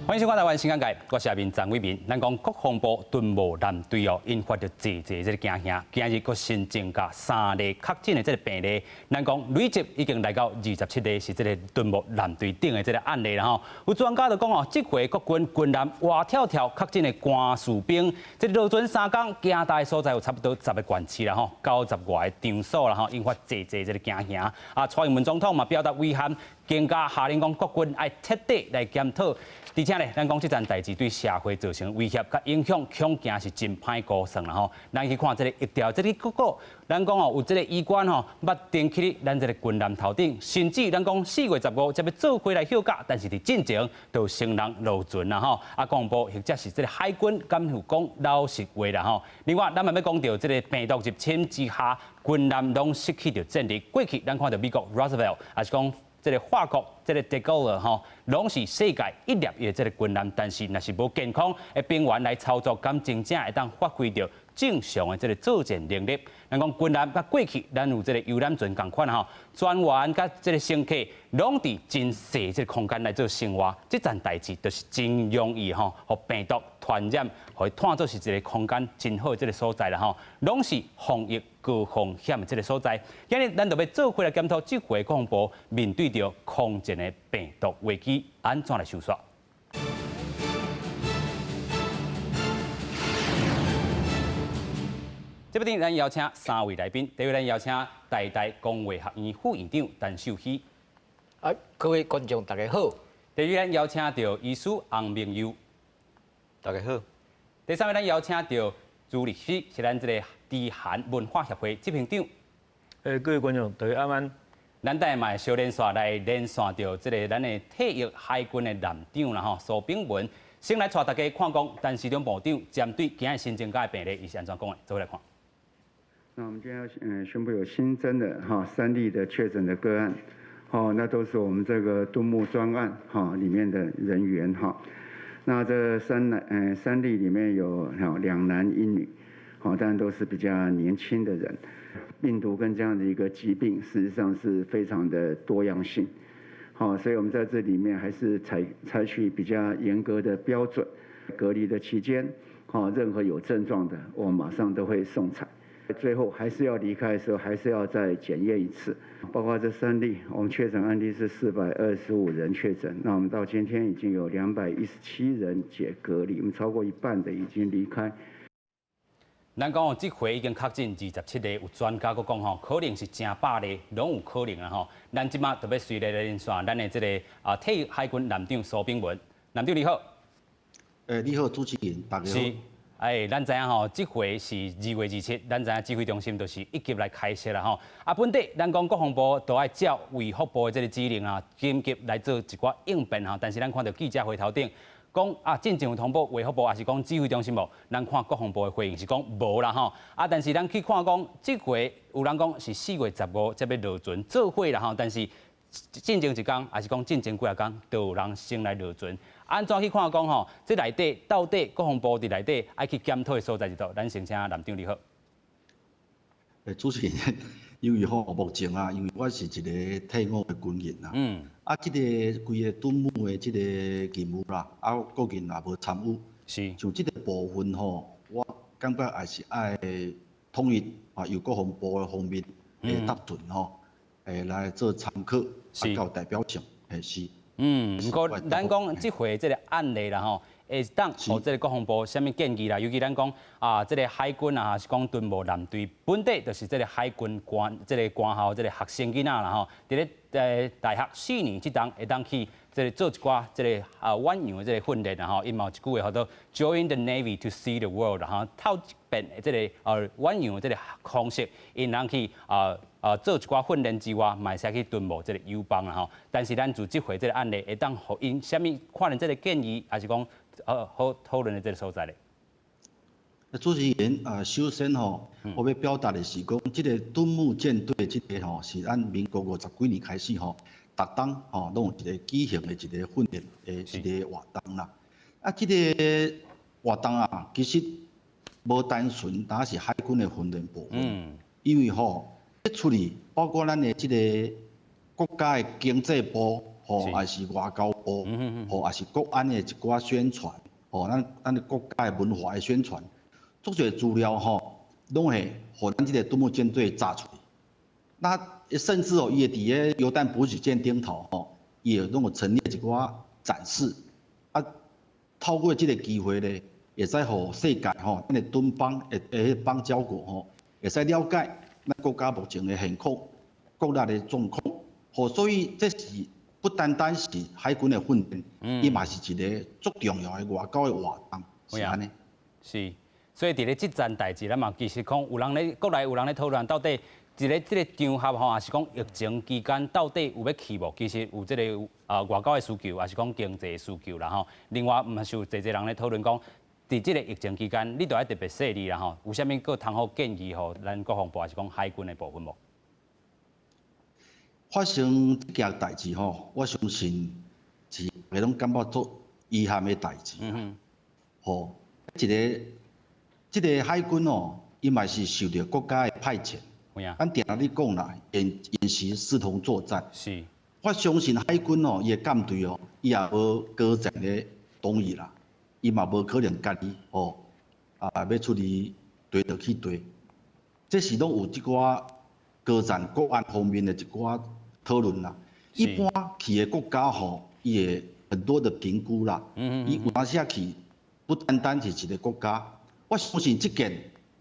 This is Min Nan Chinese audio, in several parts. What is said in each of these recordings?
歡迎收看台灣新眼界，我是阿明張偉民。咱講國防部敦睦艦隊哦，引發著濟濟這個驚嚇，今日閣新增加三例確診的這個病例。咱講累積已經來到27例，是這個敦睦艦隊頂的這個案例啦吼。有專家就講哦，這回國軍軍艦活跳跳確診的官士兵，這個落船3工，行踏的所在有差不多10個縣市啦吼，90外個場所啦吼，引發濟濟這個驚嚇。啊，蔡英文總統嘛表達遺憾，更加下令講國軍愛徹底來檢討。而且咧，咱講這件代誌對社會造成威脅佮影響，恐驚是真歹估算啦吼。咱去看這個疫調這個結果，咱講哦，有這個醫官吼，捌登去咱這個軍艦頭頂，甚至咱講4月15才欲做伙來休假，但是佇進前就先人落船啦吼。啊，國防部或者是這個海軍敢有講老實話啦吼。另外，咱嘛欲講著這個病毒入侵之下，軍艦攏失去著戰力。過去咱看著美國 Roosevelt，抑是講這個法國這個德高爾吼，攏是世界一粒的這個軍艦，但是若是無健康的兵員來操作，敢真正會當發揮著正常的這個作戰能力。咱講軍艦佮過去，咱有這個遊覽船仝款吼，船員佮這個乘客攏佇真細這個空間來做生活，這件代誌就是真容易吼，予病毒傳染，予伊當做是一個空間真好的這個所在啦吼，攏是防疫高風險的這個所在。今日咱就欲做伙來檢討這回國防部面對著空前的病毒危機，按怎來收煞？這擺頂咱邀請三位來賓，第一位咱邀請台大公衛學院副院長陳秀熙。啊，各位觀眾大家好。第二位咱邀請著醫師洪明佑，大家好。第三位咱邀請著朱律師，是咱這個知韓文化協會執行長。各位觀眾大家晚安。咱等下嘛會小連線來連線著這個咱的退役海軍的艦長啦吼，蘇炳文，先來帶大家看講，陳時中部長針對今日新增加的病例，伊是按怎講的？做伙來看。那我們今天要宣布有新增的哈三例的確診的個案，好，那都是我們這個敦睦專案哈裡面的人員哈。那這三男三例裡面有兩男一女，好，但都是比較年輕的人。病毒跟這樣的一個疾病，事實上是非常的多樣性，好，所以我們在這裡面還是採取比較嚴格的標準，隔離的期間，好，任何有症狀的，我馬上都會送採。最後還是要離開的時候，還是要再檢驗一次。包括這三例，我們確診案例是425人確診，那我們到今天已經有217人解隔離，我們超過一半的已經離開。咱講哦，這回已經確診27例，有專家閣講吼，可能是成百例，攏有可能啊吼。咱這馬特別隨來連線，咱的這個啊退役海軍艦長蘇炳文，艦長你好。你好，主持人，大家好。是，哎，咱知影吼，這回是2月27，咱知影指揮中心就是一級來開設啦吼。啊，本底咱講國防部都愛照衛福部的這個指令啊，緊急來做一寡應變吼。但是咱看著記者會頭頂講啊，進前有通報衛福部，抑是講指揮中心無？咱看國防部的回應是講無啦吼。啊，但是咱去看講，這回有人講是4月15才欲落船做伙啦吼，但是進前一工，抑是講進前幾仔工，就有人先來落船。按怎去看講吼？這內底到底國防部佇內底愛去檢討的所在佇佗？咱先請艦長你好。主持人，因為吼目前啊，因為我是一個退伍的軍人啦。啊，這個規個敦睦的這個任務啦，啊，個人也無參與。像這個部分吼，我感覺還是愛統一啊，由國防部的方面的答准吼，來做參考，啊，較有代表性，是。嗯，毋過咱講這回這個案例啦吼，會當予這個國防部啥物建議啦？尤其咱講啊，這個海軍啊，是講敦睦艦隊本底就是這個海軍官，這個官校這個學生囡仔啦吼，佇咧大學四年這冬會當去這個做一寡這個啊遠洋的這個訓練啦吼，伊嘛有一句話叫做 Join the Navy to see the world 吼，透過這個遠洋的這個方式，𪜶通去啊做一寡訓練之外，嘛會使去敦睦這個友邦啦吼。但是咱自這回這個案例，會當予𪜶啥物看恁這個建議，抑是講好討論的這個所在咧？主持人啊，首先吼，我欲表達的是講，這個敦睦艦隊這個吼，是咱民國50幾年開始吼，逐冬吼攏有一個舉行的一個訓練的一個活動啦。啊，這個活動啊，其實無單純焦是海軍的訓練部分，因為吼，這出去包括咱的這個國家的經濟部、吼，抑是外交部，吼，抑是國安的一寡宣傳，吼，咱的國家的文化的宣傳，足濟資料吼，攏會予咱這个敦睦艦隊炸出去。那甚至哦，伊會佇个油彈補給艦頂頭吼，伊會攏有陳列一寡展示。啊，透過這个機會咧，會使予世界吼，咱的敦邦的的邦交國吼，會使了解咱國家目前的現況、國內的狀況。吼，所以這是不單單是海軍的訓練，伊嘛是一个足重要的外交的活動，是按呢。是，所以佇咧這件代誌，咱嘛其實講有人咧，國內有人咧討論，到底佇咧這个場合吼，抑是講疫情期間到底有欲去無？其實有這个外交的需求，抑是講經濟的需求啦吼。另外，毋是有濟濟人咧討論講，佇這个疫情期間，你著愛特別細膩啦吼。有啥物閣通好建議予咱國防部，抑是講海軍的部分無？發生這件代誌吼，我相信是大家攏感覺足遺憾的代誌。吼，一个這个海軍哦，伊嘛是受著國家的派遣。咱定定咧講啦，演演習視同作戰。我相信海軍哦，伊的艦隊哦，伊也無高層的同意啦，伊嘛無可能家己吼啊欲出去對就去對。這是攏有這寡高層國安方面的一寡討論啦。一般去的國家吼，伊會很多的評估啦。伊有當時去，不單單是一個國家。我相信這件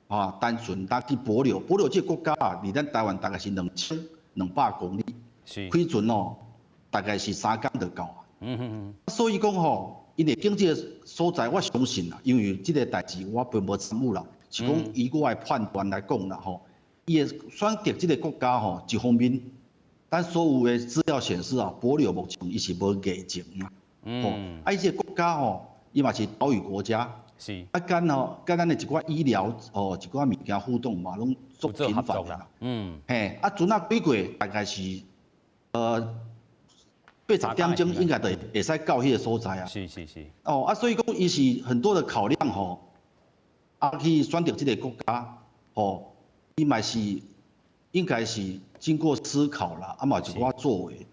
啊，單純單去帛琉，帛琉這個國家啊，離咱台灣大概是2200公里，開船哦，大概是3工就到啊。所以講吼，𪜶會揀這个所在，我相信啦，因為這个代誌我並無參與啦，是講以我的判斷來講啦吼，伊會選擇這个國家吼，一方面，咱所有的資料顯示啊，帛琉目前伊是無疫情啦，吼，啊，伊這个國家吼，伊嘛是島嶼國家。啊，佮吼，佮咱的一寡醫療吼，一寡物件互動嘛，攏足頻繁的啦。嘿，啊，船仔開過大概是80點鐘應該就會使到彼个所在啊。哦，啊，所以講伊是很多的考量吼，啊，去選擇這个國家，吼，伊嘛是應該是經過思考啦，啊嘛一寡作為。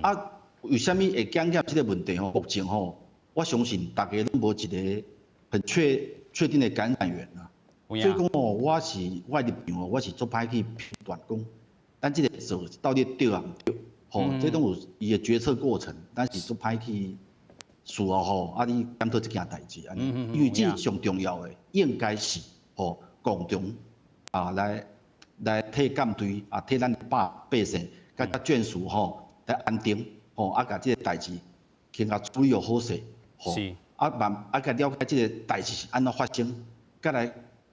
啊，為啥物會檢驗這个問題吼？目前吼，我相信大家攏無一个很確定的感染源啦。所以講吼，我是我的立場，我是足歹去評斷講，咱這个做到底對抑毋對？吼，這攏有伊的決策過程，咱是足歹去事後吼，啊你檢討這件代誌按呢，因為這上重要的應該是吼共同啊來替艦隊啊替咱百姓佮眷屬吼來安定吼，啊共這个代誌先共處理好勢吼。啊，慢啊，共了解這个代誌是按怎發生，閣來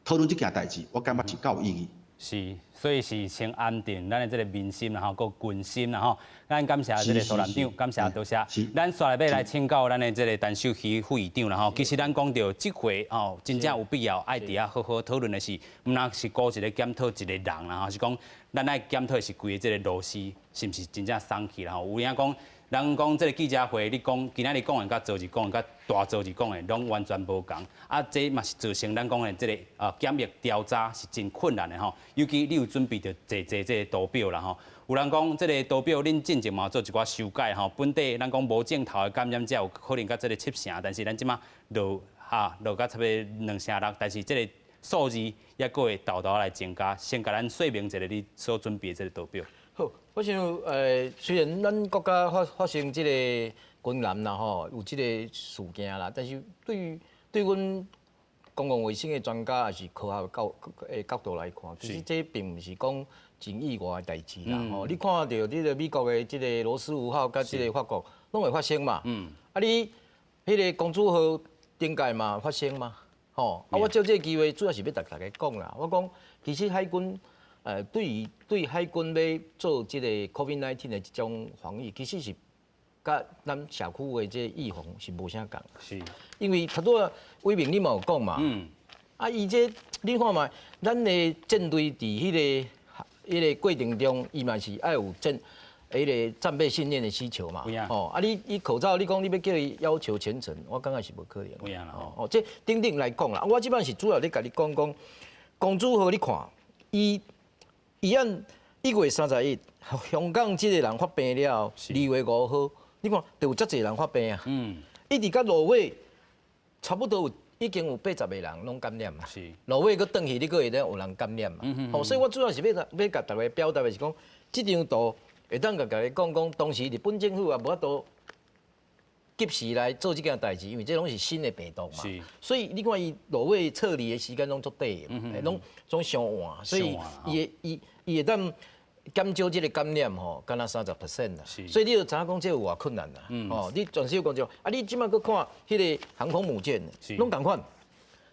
討論這件代誌，我感覺是較有意義。是，所以是先安定咱的這个民心，然後閣軍心啦吼。咱感謝這个蘇南長，感謝多謝。咱紲來欲來請教咱的這个陳秀熙副議長啦吼。其實咱講著這回吼，真正有必要愛佇遐好好討論的是，毋但是孤一个檢討一個人啦吼，是講咱愛檢討的是規个這个螺絲是毋是真正鬆去啦吼。有影講，人講這个記者會，你講今仔日講的佮昨日講的佮大昨日講的，攏完全無仝。啊，這嘛是造成咱講的這个檢疫調查是真困難的吼。尤其你有準備著濟濟這个圖表啦吼。有人講這个圖表，恁進前嘛做一寡修改吼。本底咱講無症頭的感染者有可能佮這个七成，但是咱這馬落哈落甲差不多2成6，但是這个數字抑閣會沓沓來增加。先共咱說明一下你所準備的這个圖表。好，我想，雖然咱國家發生這个軍艦啦吼，有這个事件啦，但是對於對阮公共衛生的專家抑是科學的角度來看，其實這並毋是講真意外的代誌啦吼。你看著這个美國的這个羅斯福號佮這个法國攏會發生嘛。啊，你彼个公主號頂屆嘛發生嘛？吼，啊，我藉這个機會主要是欲共大家講啦。我講其實海軍，對於對海軍欲做這個 COVID-19 的這種防疫，其實是佮咱社區的這個預防是無啥仝。因為頭拄仔偉明你嘛有講嘛。啊，伊這你看覓，咱的艦隊佇彼个過程中，伊嘛是愛有彼个戰備訓練的需求嘛。哦，啊你口罩，你講你欲叫伊要求全程，我感覺是無可能。哦，這等等來講啦，我這擺是主要咧共你講講，公主號你看，伊按1月31，香港這个人發病了後，2月5號，你你看就有遮濟人發病啊。一直到落尾，差不多有已經有80個人攏感染嘛。落尾閣轉去，你閣會當有人感染嘛。吼，所以我主要是欲欲共大家表達的是講，這張圖會當共大家講講，當時日本政府也無法度及時來做這件代誌，因為這攏是新的病毒嘛。所以你看伊落尾撤離的時間攏足短的，攏總傷晚，所以伊會伊伊會當減少這個感染吼，敢若30% 啦。所以你就知影講這有偌困難啦。哦，你全世界講就啊，你這擺閣看彼個航空母艦，攏仝款。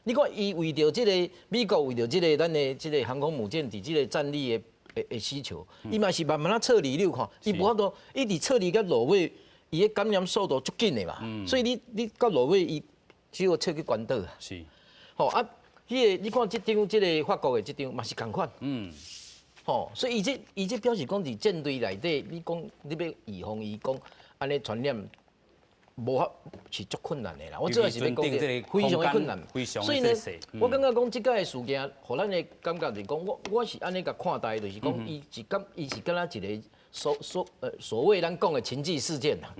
你看伊為著這個美國為著這個咱的這個航空母艦佇這個戰力的需求，伊嘛是慢慢仔撤離，你有看，伊無法度，伊佇撤離到落尾，伊的感染速度足緊的嘛。所以你到落尾，伊只好撤去關島啊。吼啊，彼個你看這張這個法國的這張嘛是仝款。吼，所以伊這表示講佇艦隊內底，你講你欲預防伊講按呢傳染，無法是足困難的啦。我主要是欲講這個非常的困難。所以呢，我感覺講這擺的事件，予咱的感覺就是講，我是按呢共看待，就是講伊是敢若一個所謂咱講的群聚事件啦。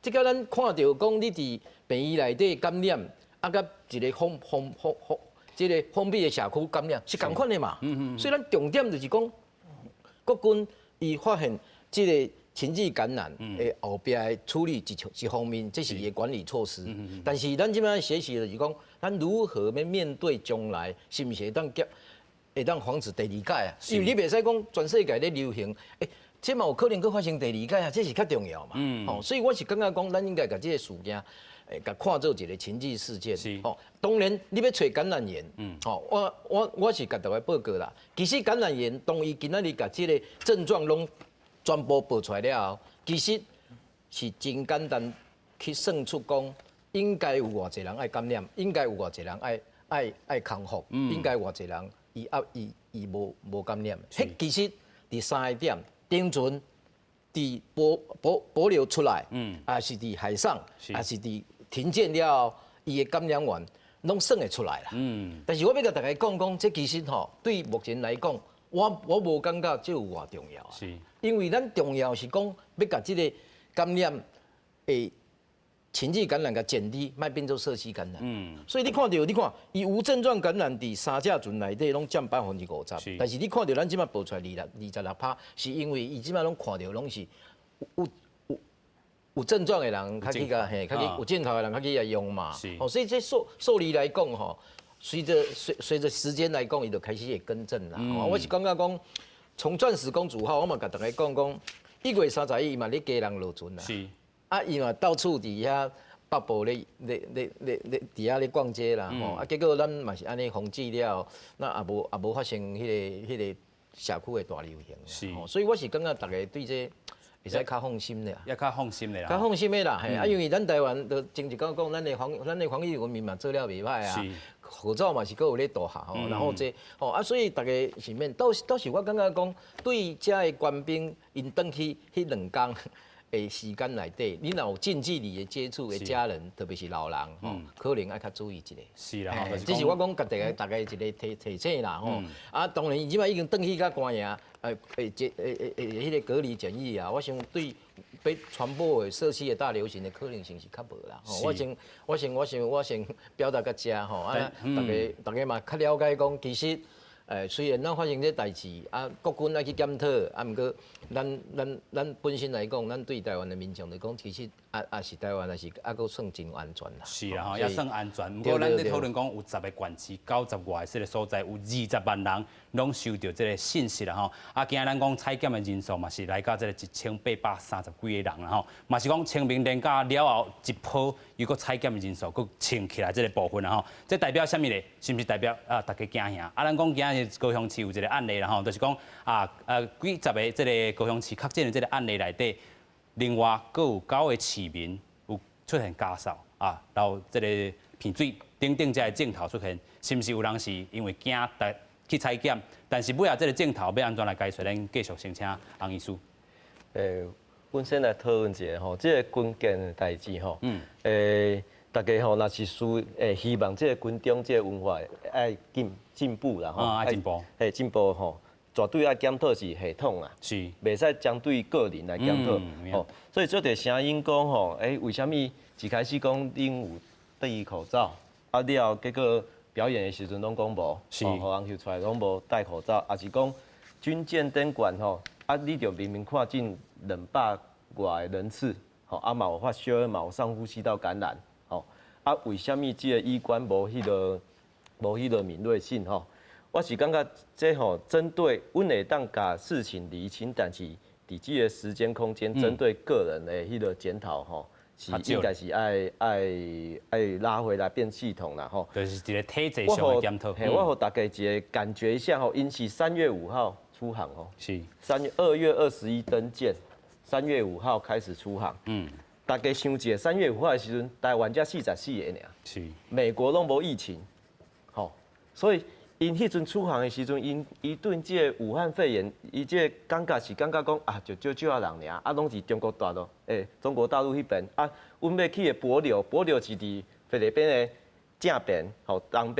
這個咱看著講你佇病院內底感染，啊，佮一個封封封封，這個封閉的社區感染是仝款的嘛。所以咱重點就是講，國軍伊發現這個群聚感染的後壁的處理一方面，這是伊的管理措施。但是咱這擺學習就是講，咱如何欲面對將來，是毋是會當減，會當防止第二擺啊？因為你袂使講全世界咧流行，欸，這嘛有可能閣發生第二擺啊，這是較重要嘛。吼，所以我是感覺講，咱應該共這個事件，共看做一個群聚事件。吼，當然你欲揣感染源，吼，我是共大家報告啦。其實感染源當伊今仔日共這個症狀攏全部報出來了後，其實是真簡單去算出講，應該有偌濟人愛感染，應該有偌濟人愛康復，應該有偌濟人伊啊伊伊無無感染。彼其實佇三個點，登船佇保留出來，抑是佇海上，抑是佇停艦了後，伊的感染源攏算會出來啦。但是我欲共大家講講，這其實吼對目前來講，我無感覺這有偌重要啊。因為咱重要是講欲共這個感染的群聚感染共減低，莫變做社區感染。所以你看著，你看伊無症狀感染佇三隻船內底攏佔50%，但是你看著咱這擺報出來26%，是因為伊這擺攏看著攏是有症狀的人較去共嘿，較去有症頭的人較去共用嘛。哦，所以這數字來講吼，隨著時間來講，伊就開始會更正啦。我是感覺講，從鑽石公主號，我嘛共大家講講，1月31伊嘛咧加人落船啦。啊，伊嘛到處佇遐北部咧咧咧咧咧佇遐咧逛街啦，吼啊，結果咱嘛是按呢防止了，那也無發生彼個社區的大流行。所以我是感覺大家對這會使較放心的。也較放心的啦。較放心的啦，嘿，啊，因為咱台灣就前一工講，咱的防疫人員嘛做了袂歹啊。口罩嘛是閣有咧戴下吼，然後這吼啊，所以大家是免，倒是我感覺講，對遮的官兵𪜶轉去彼兩工的時間內底，你若有近距離的接觸的家人，特別是老人吼，可能愛較注意一下。是啦，這是我講共大家一個提醒啦吼。啊，當然伊這擺已經轉去較關嚴，這彼個隔離檢疫啊，我想對欲傳播的社區的大流行的可能性是較無啦。我先表達到遮吼，啊，大家嘛較了解講，其實。雖然咱發生這代誌，啊，國軍愛去檢討，啊，毋過咱本身來講，咱對台灣的民眾來講，其實啊啊是台灣，也是猶閣算真安全啦。是啦，吼，也算安全。毋過咱咧討論講有十個縣市、90外個所在，有20萬人攏收著這個信息啦，吼。啊，今日咱講採檢的人數嘛是來到這個1830幾個人啦，吼。嘛是講清明連假了後一波又閣採檢的人數閣衝起來這個部分啦，吼。這代表啥物咧？是毋是代表啊？大家驚嚇？啊，咱講今日高雄市有一個案例啦，吼，就是講啊，幾十个這個高雄市確診的這個案例內底，另外閣有九個市民有出現咳嗽啊，然後這個鼻水等等這个症頭出現，是毋是有人是因為驚去採檢？但是尾仔這個症頭欲按怎來解釋？咱繼續先請洪醫師。阮先來討論一下吼，這個軍艦的代誌吼。大家吼，若是需希望這個軍中這個文化愛進進步啦吼，愛進步，嘿進步吼，絕對愛檢討是系統啊，袂使針對個人來檢討。吼，所以這個聲音講吼，為啥物一開始講恁有戴口罩，啊了後結果表演的時陣攏講無，予人翕出來攏無戴口罩，抑是講軍艦登館吼，啊你就明明看進200外人次，吼啊嘛有發燒，嘛有上呼吸道感染，吼啊為啥物這個醫官無彼個敏銳性吼？我是感覺這吼針對阮會當共事情釐清，但是佇這個時間空間針對個人的彼個檢討吼，是應該是愛拉回來變系統啦吼。就是一個體制上的檢討。嘿，我予大家一個感覺一下吼，𪜶是3月5號出航哦，2月21登艦，三月五號開始出航。大家想一下，三月五號的時陣，台灣才44個爾。美國攏無疫情，吼，所以𪜶彼陣出航的時陣，𪜶對這個武漢肺炎，伊這個感覺是感覺講啊，就少少仔人爾，啊，攏是中國大陸，中國大陸彼邊，啊，阮欲去的帛琉，帛琉是佇菲律賓的正邊，吼，東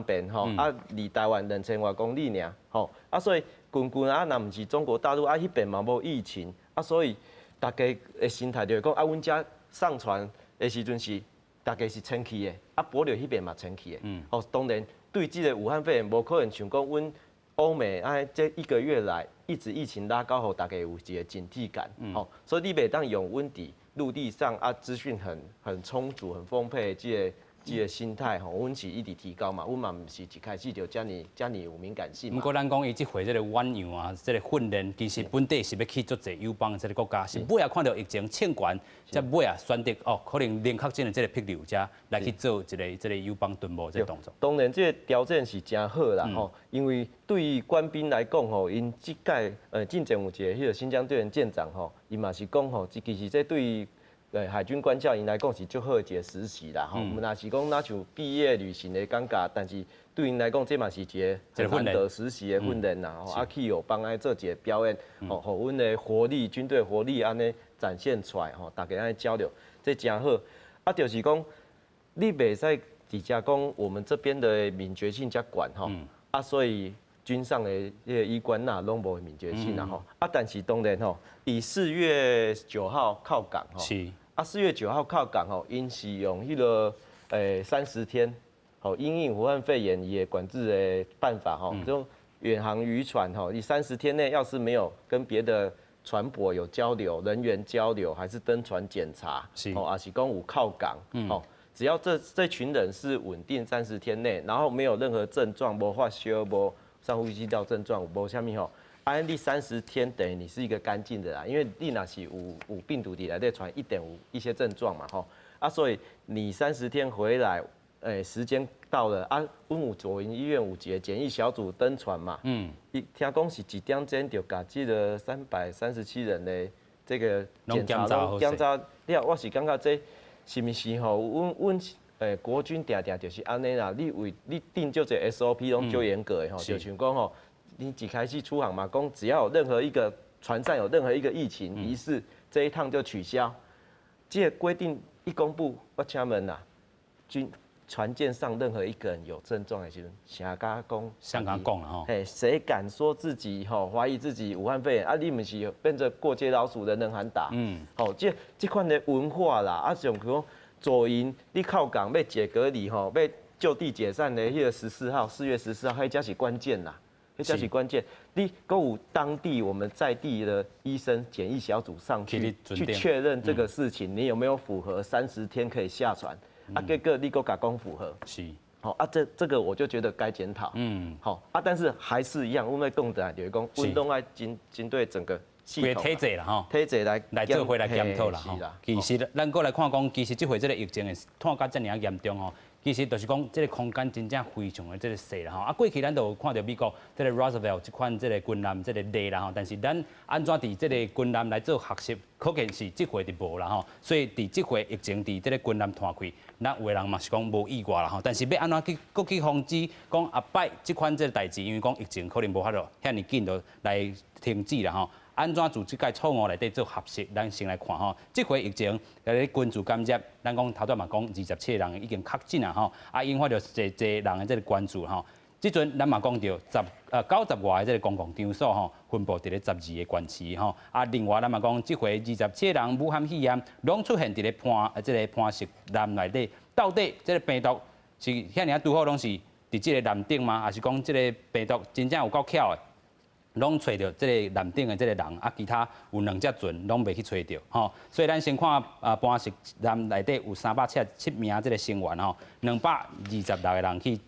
邊吼，啊，離台灣2000外公里爾，吼，啊，所以近近啊，若毋是中國大陸，啊，彼邊嘛無疫情，啊，所以大家的心態就會講，啊，阮遮上船的時陣是大家是清氣的，啊，帛琉彼邊嘛清氣的，吼，當然。對這個武漢肺炎，無可能像講阮歐美啊，這一個月來一直疫情拉高，予大家有一個警惕感，吼，所以你袂當用阮佇陸地上啊，資訊很充足、很豐沛的這個心態吼，阮是一直提高嘛，阮嘛毋是一開始就遮爾遮爾有敏感性。毋過咱講伊這回這個遠洋啊，這個訓練其實本底是欲去足濟友邦這個國家，是尾仔看著疫情衝懸，才尾仔選擇哦，可能零確診的這個帛琉才來去做一個這個友邦敦睦這個動作。當然，這個條件是誠好啦吼，因為對於官兵來講吼，𪜶這屆進前有一個彼個新疆隊員艦長吼，伊嘛是講吼，其實這對於海軍官校𪜶來講是足好的一個實習啦吼，毋若是講若像畢業旅行的感覺，但是對𪜶來講，這嘛是一個很難得實習的訓練啦吼。啊，去友邦按呢做一個表演，吼，予阮的活力、軍隊活力按呢展現出來吼，大家按呢交流，這誠好。啊，就是講你袂使佇遮講我們這邊的敏覺性遮懸吼，啊，所以軍上的這個醫官呐，攏無敏覺性啦吼。啊，但是當然吼，以4月9號靠港吼。啊，四月九號靠港吼，𪜶是用彼個30天，吼，因應武漢肺炎伊的管制的辦法吼，這種遠航漁船吼，你三十天內要是沒有跟別的船舶有交流、人員交流，還是登船檢查，哦，抑是講有靠港，吼，只要這群人是穩定三十天內，然後沒有任何症狀，無發燒、無上呼吸道症狀，無啥物吼。按呢三十天等於你是一個乾淨的啦，因為你若是有病毒佇內底傳一點有一些症狀嘛吼，啊，所以你三十天回來，時間到了啊，阮有左營醫院有一個檢疫小組登船嘛，伊聽講是一點鐘就共這個337人的這個檢查攏檢查了，我是感覺這是毋是吼？阮國軍定定就是按呢啦，你為你定就這 SOP 攏足嚴格的吼，就像講吼。你一開始出航嘛，講只要有任何一個船上有任何一個疫情疑似，這一趟就取消。這個規定一公布，我請問啦，軍船艦上任何一個人有症狀的時陣，誰敢講？誰敢講啦吼？嘿，誰敢說自己吼懷疑自己武漢肺炎啊？你毋是變做過街老鼠，人人喊打。吼，這款的文化啦，啊，像講左營，你靠港欲解隔離吼，欲就地解散的彼個十四號，4月14號，彼才是關鍵啦。彼才是關鍵，你閣有當地我們在地的醫生檢疫小組上去確認這個事情，你有沒有符合三十天可以下船？啊，結果你閣共講符合，好啊，這個我就覺得該檢討。好啊，但是還是一樣，我們講的就是講，阮攏愛針對整個系統體制啦，吼，體制來來做伙來檢討啦，吼。其實咱閣來看講，其實這回這個疫情會拖甲遮爾仔嚴重吼。其實就是講，這個空間真正非常的這個細啦吼。啊，過去咱都有看著美國這個 Roosevelt 這款這個軍艦這個例啦吼。但是咱按怎佇這個軍艦來做學習，可見是這回就無啦吼。所以佇這回疫情佇這個軍艦拖開，咱有的人嘛是講無意外啦吼。但是欲按怎去閣去防止講後擺這款這個代誌，因為講疫情可能無法度遐爾緊就來停止啦吼。按怎自這屆錯誤內底做學習？咱先來看吼，這回疫情佇咧群聚感染，咱講頭拄嘛講27個人已經確診啊吼，啊引發著濟濟人的這個關注吼。這這陣咱嘛講著95个這個公共場所吼，分布佇咧十二個縣市吼。啊，另外咱嘛講，這回27個人武漢肺炎攏出現佇咧這個磐石艦內底，到底這個病毒是遐爾仔拄好攏是佇這個艦頂嗎？還是講這個病毒真正有夠巧的？攏揣著這個艦頂的這個人，啊，其他有兩隻船攏袂去揣著，吼。所以咱先看啊，磐石艦內底有377名這個成員吼，226個人去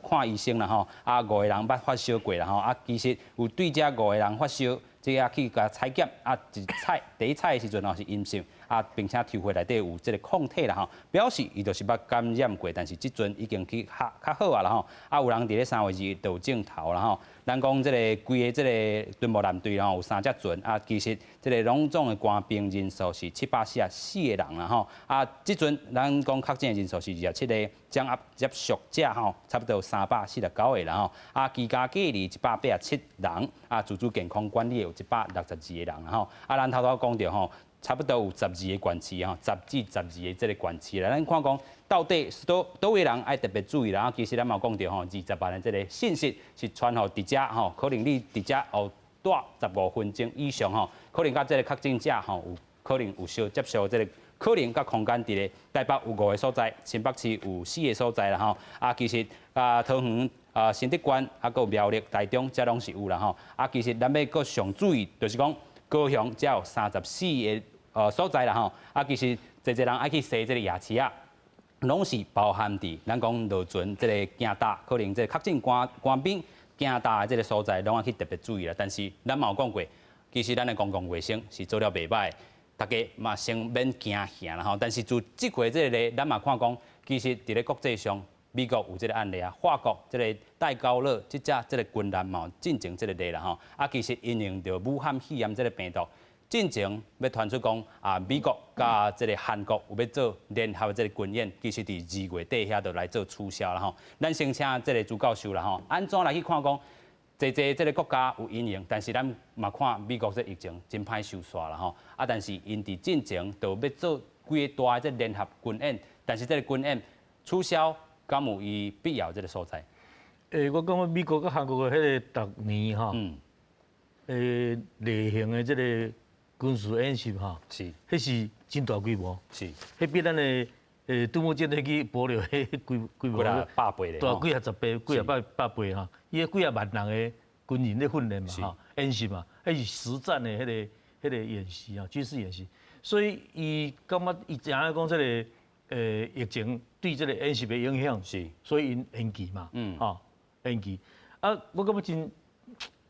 看醫生啦吼，啊，五個人捌發燒過啦吼，啊，其實有對這五個人發燒，這個去共採檢，啊，一採第一採的時陣吼是陰性，啊，並且抽血內底有這個抗體啦吼，表示伊就是捌感染過，但是這陣已經去較較好啊啦吼，啊，有人佇咧3月2日就有症頭啦吼。咱講這個規個這個敦睦艦隊吼有三隻船，啊，其實這個攏總的官兵人數是744個人啦吼，啊，這陣咱講確診的人數是27個，掌握接觸者吼，差不多有349個啦吼，啊，居家隔離187人，啊，自主健康管理有162個人啦吼，啊，咱頭拄講著吼，差不多有十二個縣市吼，10至12個這個縣市啦。咱看講到底是佗佗位人愛特別注意啦。其實咱嘛有講著吼，20萬的這個信息是傳予佇遮吼，可能你佇遮哦蹛15分鐘以上吼，可能佮這個確診者吼有可能有相接觸這個可能佮空間佇咧台北有五個所在，新北市有四個所在啦吼。啊，其實啊桃園啊新竹縣啊，閣有苗栗、台中，這攏是有啦吼。啊，其實咱欲閣上注意，就是講高雄才有34個所在啦吼，啊，其實濟濟人愛去踅這個夜市仔，攏是包含佇咱講落船這個行搭，可能這個確診官官兵行搭的這個所在，攏愛去特別注意啦。但是咱嘛有講過，其實咱的公共衛生是做了袂䆀，大家嘛先免驚嚇啦吼。但是自這回這個例，咱嘛看講，其實佇咧國際上，美國有這個案例啊，法國這個戴高樂這隻這個軍艦嘛有進前這個例啦吼。啊，其實因應著武漢肺炎這個病毒。進前欲傳出講啊，美國佮這個韓國有欲做聯合這個軍演，其實佇2月底遐就來做取消啦吼。咱先請這個朱教授啦吼，按怎來去看講，濟濟這個國家有因應，但是咱嘛看美國這疫情真歹收煞啦吼。啊，但是𪜶佇進前就欲做幾个大的這聯合軍演，但是這個軍演取消，敢有伊必要這個所在？欸，我感覺美國佮韓國的彼個逐年吼，例行的這個軍事演習吼，彼是真大規模，彼比咱的敦睦艦隊去帛琉彼規規模百倍咧，大幾仔十倍，幾仔百百倍吼。伊彼幾仔萬人的軍人咧訓練嘛，吼，演習嘛，彼是實戰的彼個演習啊，軍事演習。所以伊感覺伊知影講這個疫情對這個演習的影響，所以𪜶延期嘛，吼，延期。啊，我感覺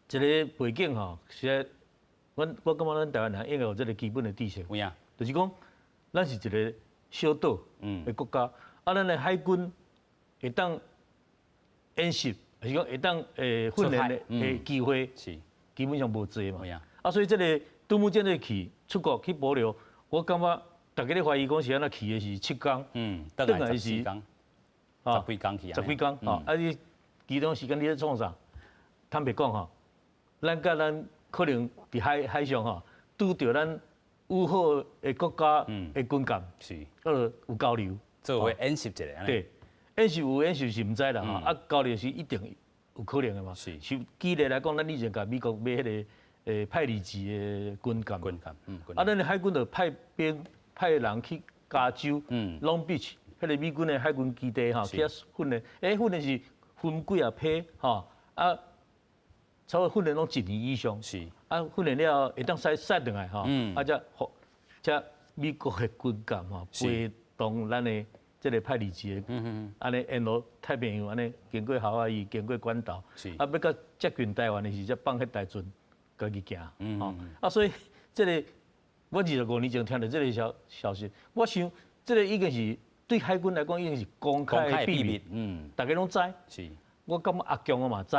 真一個背景吼，實在。我感覺咱台灣人應該有這個基本的知識，有影，就是講，咱是一個小島的國家，啊，咱的海軍會當演習，還是講會當訓練的機會，基本上無濟嘛。啊，所以這個敦睦艦隊去出國去帛琉，我感覺大家咧懷疑講是按怎去的是7天，轉來是14天，十幾工去，十幾工，吼，啊，你其中時間你咧創啥？坦白講吼，咱佮咱可能佇海海上吼，拄著咱友好的國家的軍艦，有交流，做伙演習一下。對，演習有演習是毋知啦吼，啊交流是一定有可能的嘛。是舉例來講，咱以前共美國買彼個派里級的軍艦，軍艦，啊，咱的海軍就派兵派人去加州，Long Beach，彼個美軍的海軍基地吼，去遐訓練，欸，訓練是分幾仔批吼，啊。差不多訓練攏一年以上，啊，訓練了後會當駛駛轉來吼，啊，才才美國的軍艦吼，飛動咱的這個派里級的，按呢沿路太平洋按呢經過夏威夷，經過關島，啊，欲到接近台灣的時，才放彼台船家己行，吼，啊，所以這個我25年前聽著這個消消息，我想這個已經是對海軍來講已經是公開的秘密，大家攏知，我感覺阿強我嘛知。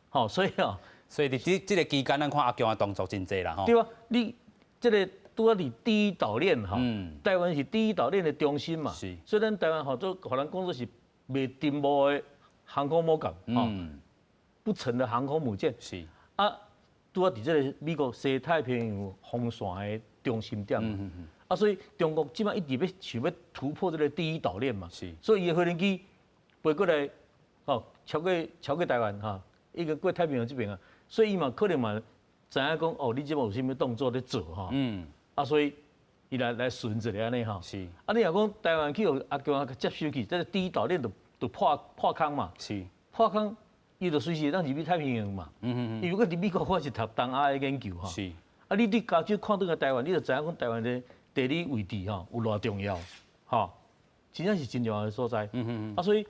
吼，所以哦，所以佇這這個期間，咱看阿強的動作真濟啦，吼。對啊，你這個拄仔佇第一島鏈吼，台灣是第一島鏈的中心嘛，所以咱台灣吼做予人講做是袂沉沒的航空母艦，吼，不沉的航空母艦。啊，拄仔佇這個美國西太平洋防線的中心點。啊，所以中國這擺一直欲想欲突破這個第一島鏈嘛。所以伊的飛行機飛過來，吼。超過台灣吼，已經過太平洋這邊啊，所以伊嘛可能嘛知影講哦，你這擺有啥物動作咧做吼，啊，所以伊來巡一下按呢吼。啊，你若講台灣去予阿共接收去，這個第一島鏈就破空嘛。破空，伊就隨時會當入去太平洋嘛。伊如果佇美國，我是讀東亞的研究吼。啊，你對加州看轉來台灣，你就知影講台灣的地理位置吼有偌重要，吼，真正是真重要的所在。啊，所以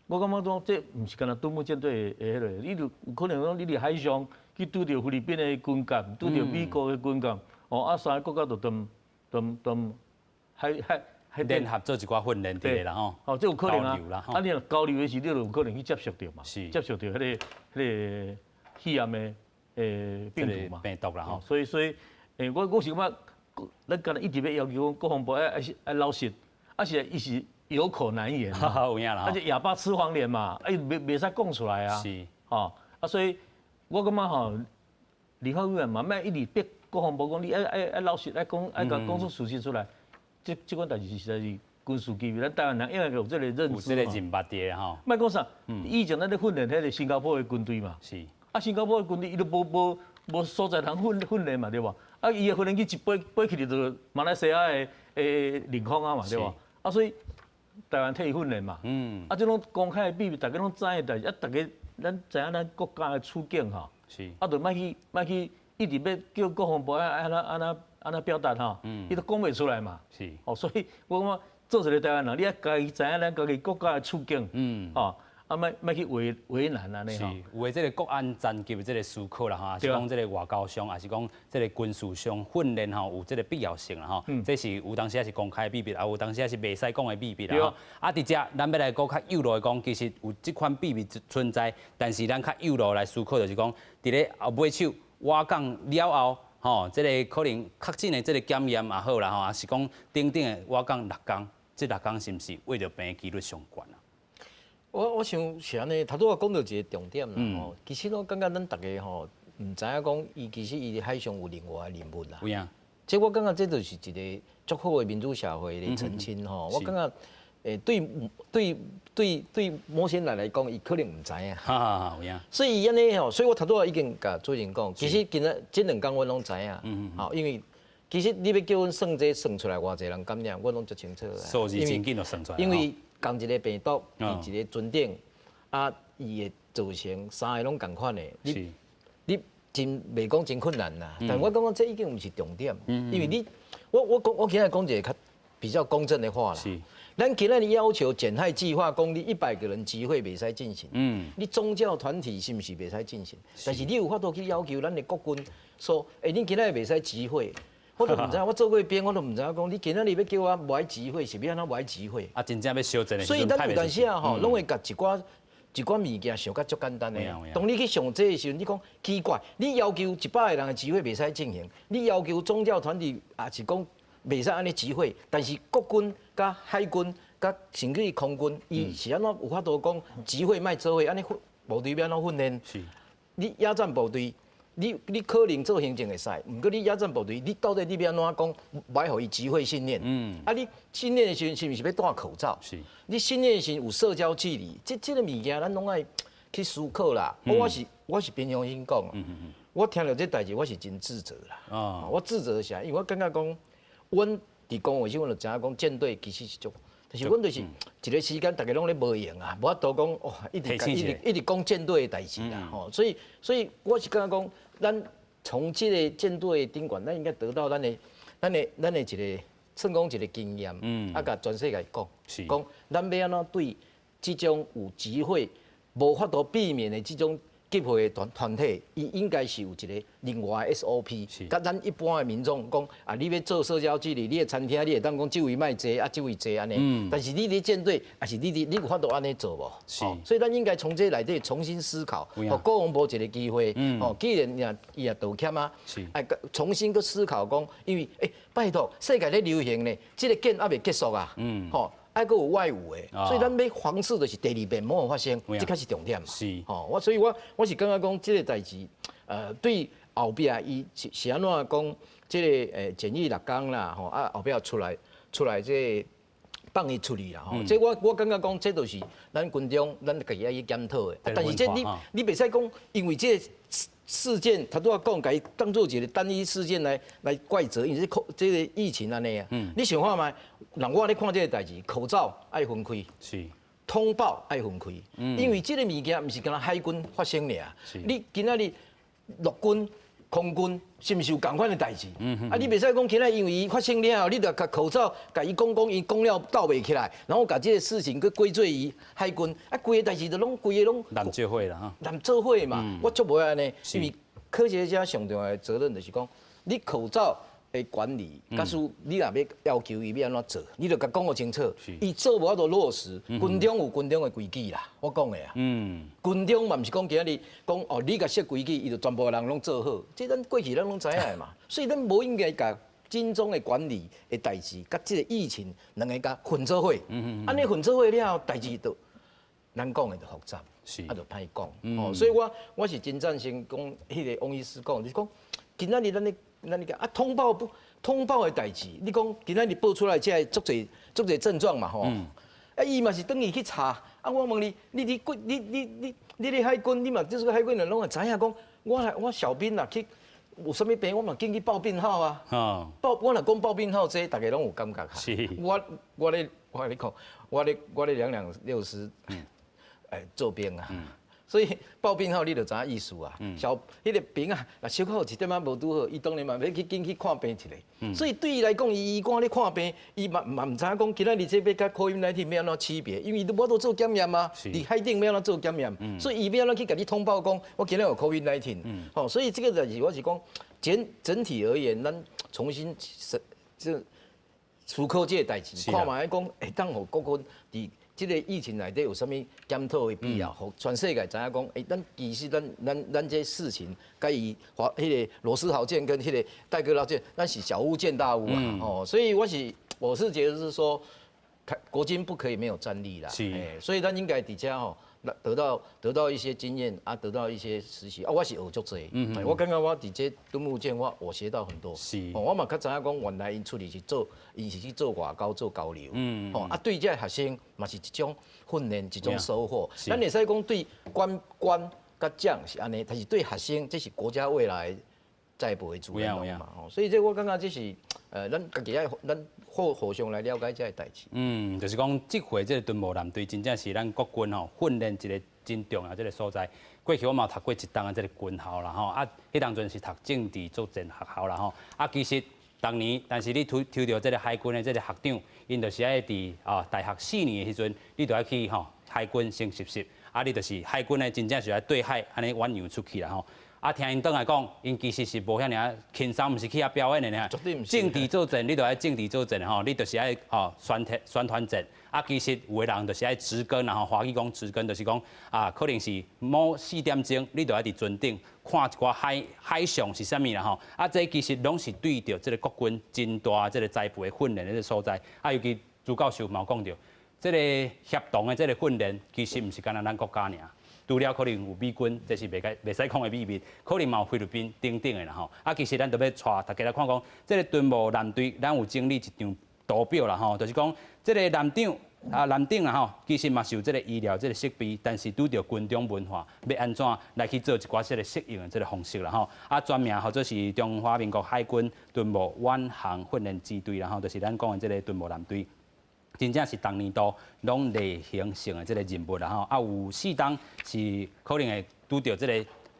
我感覺講這毋是干焦敦睦艦隊的彼個，你就有可能講你佇海上去拄著菲律賓的軍艦，拄著美國的軍艦，哦，啊，三个國家就當當當海海海聯合做一寡訓練佇咧啦吼。哦，這有可能啊。交流啦。啊，你若交流的時，你就有可能去接觸著嘛。接觸著彼個肺炎的病毒嘛。病毒啦吼。所以我是感覺，咱敢若一直欲要求講國防部愛老實，啊是伊是有口難言。有影啦。啊，就啞巴吃黃連嘛，啊伊袂使講出來啊。吼，啊，所以我感覺吼，立法委員嘛，莫一直逼國防部講你愛老實，愛講愛共講出事實出來。這款代誌實在是軍事機密，咱台灣人應該有這個認知。有這個認捌佇吼。莫講啥，以前咱咧訓練彼個新加坡的軍隊嘛。啊，新加坡的軍隊伊都無所在通訓練嘛，對無？啊，伊的訓練機一飛飛去就馬來西亞的領空啊嘛，對無？啊，所以台灣替伊訓練嘛。啊，這攏公開的秘密，大家攏知的代誌，啊，大家咱知影咱國家的處境吼。啊，就莫去莫去，一直欲叫國防部愛按怎表達吼，伊都講袂出來嘛。哦，所以我感覺做一個台灣人，你愛家己知影咱家己國家的處境。吼。啊，莫去為難按呢吼。是，有的這個國安層級的這個思考啦吼，抑是講這個外交上，抑是講這個軍事上訓練吼，有這個必要性啦吼。這是有當時也是公開的秘密，啊有當時也是袂使講的秘密啦吼。啊，佇遮咱欲來閣較幼路的講，其實有這款秘密存在，但是咱較幼路來思考，就是講，佇咧後尾手倚港了後，吼，這個可能確診的這個檢驗也好啦吼，抑是講等等的倚港六工，這六工是毋是穢著病的幾率上懸啊？我想是按呢，頭拄仔講著一個重點啦吼。其實我感覺咱逐家吼，毋知影講伊其實伊佇海上有另外的任務啦。有影。這我感覺這就是一個足好的民主社會的澄清吼。我感覺，對某些人來講，伊可能毋知影。哈，有影。所以按呢吼，所以我頭拄仔已經共主持人講，其實今仔這兩工我攏知影。吼，因為其實你欲叫阮算這算出來偌濟人感染，我攏足清楚。數字真緊就算出來。因為仝一個病毒佇一個船頂，啊，伊會造成三个攏仝款的，你真袂講真困難啦。但我感覺這已經毋是重點，因為你，我講我今仔講一個較比較公正的話啦。咱今仔日要求減害計劃，講你100個人集會袂使進行，你宗教團體是毋是袂使進行？但是你有法度去要求咱的國軍說，欸，恁今仔日袂使集會。我都毋知，我做過兵，我都毋知影講，你今仔日欲叫我無愛集會，是欲按怎無愛集會？啊，真正欲相戰的。所以咱有當時啊吼，攏會共一寡一寡物件想甲足簡單的。當你去想這个時陣，你講奇怪，你要求100個人的集會袂使進行，你要求宗教團體也是講袂使按呢集會，但是國軍佮海軍佮甚至於空軍，伊是按怎有法度講集會莫做伙，按呢部隊欲按怎訓練？你野戰部隊。你可能做行政會使，毋過你野戰部隊，你到底你欲按怎講，無愛予伊集會訓練？啊，你訓練的時陣是毋是欲戴口罩？你訓練的時陣有社交距離，這個物件咱攏愛去思考啦。我是平常心講，我聽著這代誌，我是真自責啦。我自責啥？因為我感覺講，阮佇公衛時，阮就知影講艦隊其實是足，但是阮就是一個時間，逐家攏咧無閒啊，無法度講哇，一直一直一直講艦隊的代誌啦。吼，所以我是感覺講，咱從這個艦隊的頂懸，咱應該得到咱的一個算講一個經驗，啊，共全世界講，講咱欲按怎對這種有集會無法度避免的這種集會的團體，伊應該是有一個另外的 SOP，佮咱一般的民眾講啊，你欲做社交距離，你的餐廳你會當講這位莫坐啊，這位坐按呢。但是你佇艦隊，抑是你有法度按呢做無？所以咱應該從這內底重新思考，予國防部一個機會，哦，既然伊也道歉啊，愛重新閣思考講，因為拜託，世界咧流行呢，這個戰猶未結束啊，吼。愛閣有外侮的，所以咱欲防止就是第二遍莫予發生，這才是重點嘛。吼，我所以我是感覺講這個代誌，對後壁伊是按怎講，這個檢疫六工啦，吼啊後壁出來這個放伊出去啦吼。這我感覺講，這就是咱軍中咱家己愛去檢討的。但是這你袂使講，因為這個事件，頭拄仔講，共伊當做一個單一事件來怪責，因為這個疫情按呢啊。你想看覓？人我咧看這個代誌，口罩愛分開，通報愛分開，因為這個物件毋是干焦海軍發生爾。你今仔日陸軍、空軍是毋是有仝款的代誌？啊，你袂使講今仔因為伊發生了後，你就共口罩，共伊講講，伊講了鬥袂起來，然後共這個事情閣歸罪於海軍，啊，規個代誌就攏規个攏攬做伙啦哈，攬做伙嘛，我足無愛按呢，因為科學家上重要的責任就是講，你口罩的管理，假使你若欲要求伊欲按怎做，你就共講予清楚，伊做無法度落實。軍中有軍中的規矩啦，我講的啊。軍中嘛毋是講今仔日講哦，你共設規矩，伊就全部人攏做好。這咱過去咱攏知影的嘛，所以咱無應該共軍中的管理的代誌，佮這個疫情兩个共混做伙。按呢混做伙了後，代誌就咱講的就複雜，啊就歹講。哦，所以我是真贊成講彼個王醫師講，就是講今仔日咱咧。咱你講啊，通報不通報的代誌，你講今仔日報出來這個足濟足濟症狀嘛吼，啊伊嘛是轉去去查，啊我問你，你佇軍你你你你咧海軍，你嘛這個海軍人攏會知影講，我來我小兵若去有啥物病，我嘛緊去報病號啊。報我若講報病號，這逐家攏有感覺。我咧我共你講，我咧兩兩六師，做兵啊。所以報病號你就知影意思啊。小彼個兵啊，若小可有一點仔無拄好，伊當然嘛欲去緊去看病一下。所以對伊來講，伊醫官咧看病，伊嘛嘛毋知影講今仔日這欲佮 COVID-19 欲按怎區別，因為伊都無法度做檢驗啊，佇海頂欲按怎做檢驗，所以伊欲按怎去共你通報講，我今仔有 COVID-19。吼，所以這個代誌我是講，整整體而言，咱重新這思考這個代誌，看覓講會當予國軍佇這個疫情內底有啥物檢討的必要，予全世界知影講，咱其實咱這事情，佮伊華彼個羅斯豪艦跟彼個戴高樂艦，咱是小巫見大巫啊！哦，所以我是覺得是說，國軍不可以沒有戰力啦。所以咱應該佇遮吼，得到一些經驗啊，得到一些實習啊，我是學足濟。我感覺我佇這敦睦艦，我學到很多。我嘛較知影講，原來𪜶出去是做，𪜶是去做外交、做交流。吼啊，對這學生嘛是一種訓練，一種收穫。咱會使講對官官佮將是按呢，但是對學生，這是國家未來栽培的主要嘛。吼，所以這我感覺這是，咱家己愛咱互相來了解這个代誌。嗯，就是講這回這個敦睦艦隊真正是咱國軍吼訓練一個真重要這个所在。過去我嘛有讀過一冬的這个軍校啦吼，啊，彼當陣是讀政治作戰學校啦吼，啊，其實逐年，但是你抽抽著這个海軍的這个學長，𪜶就是愛佇啊大學四年的時陣，你就愛去吼海軍先實習，啊，你就是海軍的真正是愛對海按呢遠洋出去啦吼。啊，聽𪜶轉來講，𪜶其實是無遐爾仔輕鬆，毋是去遐表演的爾。政治作戰，你就愛政治作戰吼，你就是愛吼宣傳戰。啊，其實有的人就是愛值更，然後華語講值更，就是講啊，可能是某4點鐘，你就愛佇船頂看一寡海上是啥物啦吼。啊，這其實攏是對著這个國軍真大這个栽培訓練的這个所在。啊，尤其朱教授嘛有講著，這个協同的這个訓練，其實毋是干焦咱國家爾。除了可能有美軍，這是袂使講的秘密，可能嘛有菲律賓等等的啦吼。啊，其實咱就欲帶大家來看講，這个敦睦艦隊，咱有整理一張圖表啦吼，就是講這个艦長啊，艦長啊吼，其實嘛是有這个醫療這个設備，但是拄著軍中文化，欲按怎來去做一寡這个適應的這个方式啦吼。啊，全名號做是中華民國海軍敦睦遠航訓練支隊啦吼，就是咱講的這个敦睦艦隊。真正是逐年度攏例行性的這个任務啦吼，啊有四冬是可能會拄著這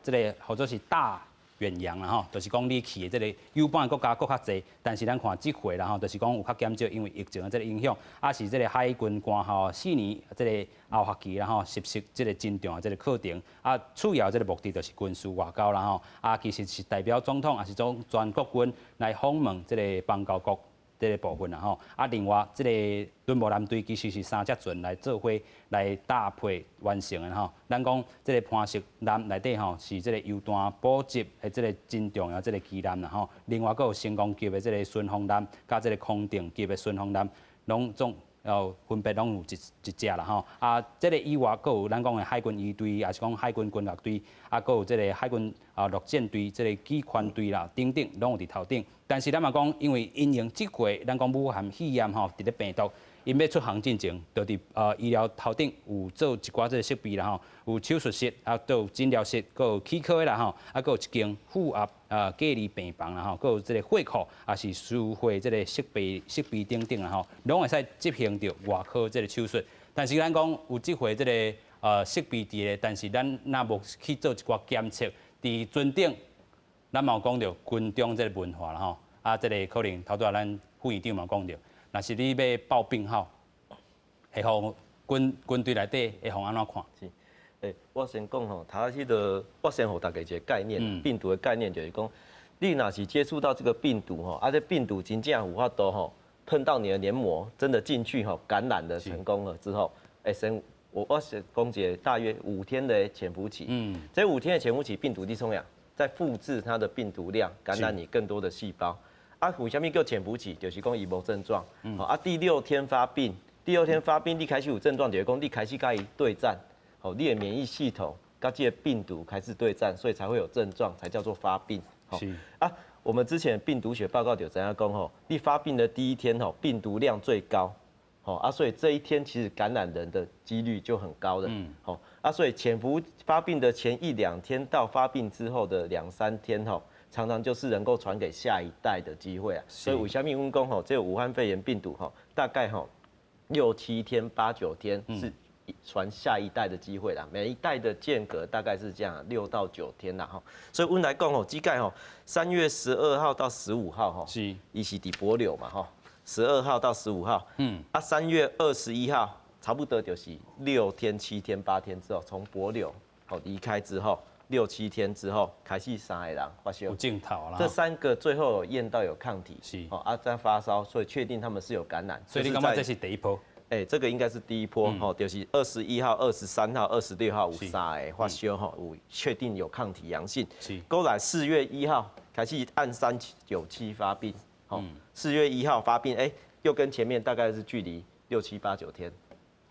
个號做是大遠洋啦吼，就是講你去的這个友邦的國家閣較濟，但是咱看這回啦吼，就是講有較減少，因為疫情的這个影響，啊是這个海軍官校四年這个後學期啦吼，實習這个真重要這个課程，啊主要這个目的就是軍事外交啦吼，啊其實是代表總統，也是講全國軍來訪問這个邦交國。這个部分啦吼，啊，另外這个敦睦艦隊其實是三隻船來做伙來搭配完成的吼。咱講這个磐石艦內底吼是這个油彈補給的這个真重要這个旗艦啦吼。另外閣有成功級的這个順風艦，佮這个康定級的順風艦，攏總哦分別攏有一隻啦吼。啊，這个以外閣有咱講的海軍醫隊，抑是講海軍軍樂隊，啊，閣有這个海軍啊陸戰隊、這个機關隊啦等等，攏有佇頭頂。但是咱嘛講，因為因應這回咱講武漢肺炎吼，佇咧病毒 𪜶欲出航進前，就佇醫療頭頂有做一寡這个設備啦吼，有手術室啊，閣有診療室，閣有齒科的啦吼，啊，閣有一間負壓隔離病房啦吼，閣有這个血庫，也是輸血這个設備等等啦吼，攏會使執行著外科這个手術。但是咱講有這回這个設備佇咧，但是咱若無去做一寡檢測，佇船頂，咱嘛有講著軍中這个文化啦吼，啊，這个可能頭拄仔咱副院長嘛講著，若是你欲報病號，會予軍隊內底會予按怎看？是，我先講吼，頭彼个，我先予大家一个概念，病毒的概念就是講，你若是接觸到這个病毒吼，啊，這病毒真正有法度吼，碰到你的黏膜，真的進去吼，感染的成功了之後，先我先講一个大約五天的潛伏期，這五天的潛伏期，病毒佇創啥，在複製它的病毒量，感染你更多的細胞。啊，為啥物叫潛伏期？就是講伊無症狀。啊，第六天發病，第六天發病，你開始有症狀，就是講你開始佮伊對戰，好，你的免疫系統佮這个病毒開始對戰，所以才會有症狀，才叫做發病。啊，我們之前病毒學報告就知影講吼，你發病的第一天吼，病毒量最高，好啊，所以這一天其實感染人的幾率就很高的。好啊，所以潛伏發病的前一兩天到發病之後的兩三天吼，常常就是能夠傳給下一代的機會啊。所以為啥物阮講吼，這个武漢肺炎病毒吼，大概吼六七天、八九天是傳下一代的機會啦。每一代的間隔大概是這樣，6到9天啦吼。所以阮來講吼，這擺吼3月12號到15號吼，伊是佇帛琉嘛吼，12號到15號，啊3月21號差不多就是6天、7天、8天之後，從帛琉好離開之後。六七天之後開始三个人發燒，有症頭啦。這三個最後有驗到有抗體，哦啊在發燒，所以確定他們是有感染。所以你感覺這是第一波？欸，這個應該是第一波，吼，就是21號、23號、26號有三个發燒，吼，有確定有抗體陽性。過來4月1號開始案397發病，吼，四月一號發病，欸，又跟前面大概是距離六七八九天，